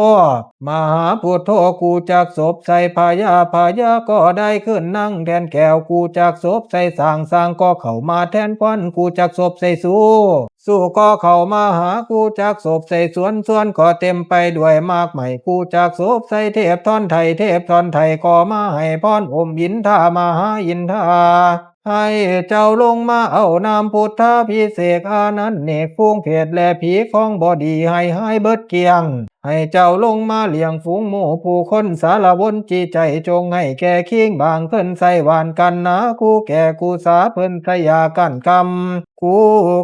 มหาพุทโธ กูจักสบใส่พญา พญาก็ได้ขึ้นนั่งแทนแก้ว กูจักสบใส่ช้าง ช้างก็เข้ามาแทนควาน กูจักสบใส่สู สูก็เข้ามาหา กูจักสบใส่สวน สวนก็เต็มไปด้วยหมากไม้ กูจักสบใส่เทพท่อนไทย เทพท่อนไทยก็มาให้พรอมอินทามหาอินทา ให้เจ้าลงมาเอาน้ำพุทธาภิเษก อานันเนก ฝูงเพศและผีของบ่ดีให้หายเบิดเกลี้ยง ให้เจ้าลงมาเลี้ยงฝูงหมู่ผู้คน สารวนจิตใจจงให้แก่คิง บางเคินใส่หวานกันนา กูแก่กูสาเพิ่นใส่ยากั้นกำ กู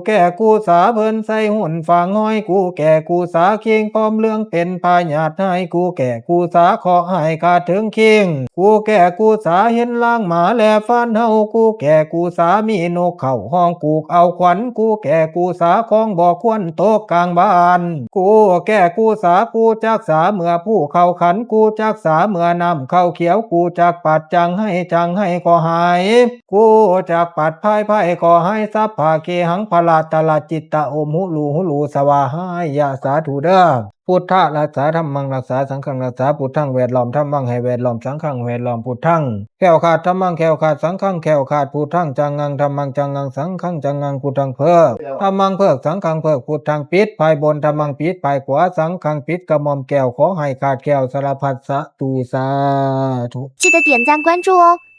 แก่กูสาเพิ่นใส่หุ่นฝังห้อย กูแก่กูสาคิงพร้อมเรื่องเป็นพยาธิให้ กูแก่กูสาเคราะห์ให้ขาดถึงคิง กูแก่กูสาเห็นลางหมาและฟันเห่า กูแก่กูสามีนกเข้าห้องกูกเอาขวัญ กูแก่กูสาของบ่ควรตกกลางบ้าน กูแก่กูสา กูจักสาเมื่อผู้เข้าขัน กูจักสาเมื่อน้ำเข้าเขียว กูจักปัดจังให้ จังให้ก็หาย กูจักปัดภัย ภัยก็หาย สัพพะเคหังพะละตะละจิตตะโอมหุลูหุลูสวาหายะ สาธุเด้อ พุทธะรักษา ธัมมังรักษา สังฆังรักษา พุทธังแวดล้อม ธัมมังให้แวดล้อม สังฆังแวดล้อม พุทธังแคล้วคลาด ธัมมังแคล้วคลาด สังฆังแคล้วคลาด พุทธังจังงัง ธัมมังจังงัง สังฆังจังงัง พุทธังเพิก ธัมมังเพิก สังฆังเพิก พุทธังปิดภายบน ธัมมังปิดภายขวา สังฆังปิดกระหม่อมแก้ว ขอให้ขาดแคล้วสารพัดศัตรู สาธุ 记得点赞关注哦。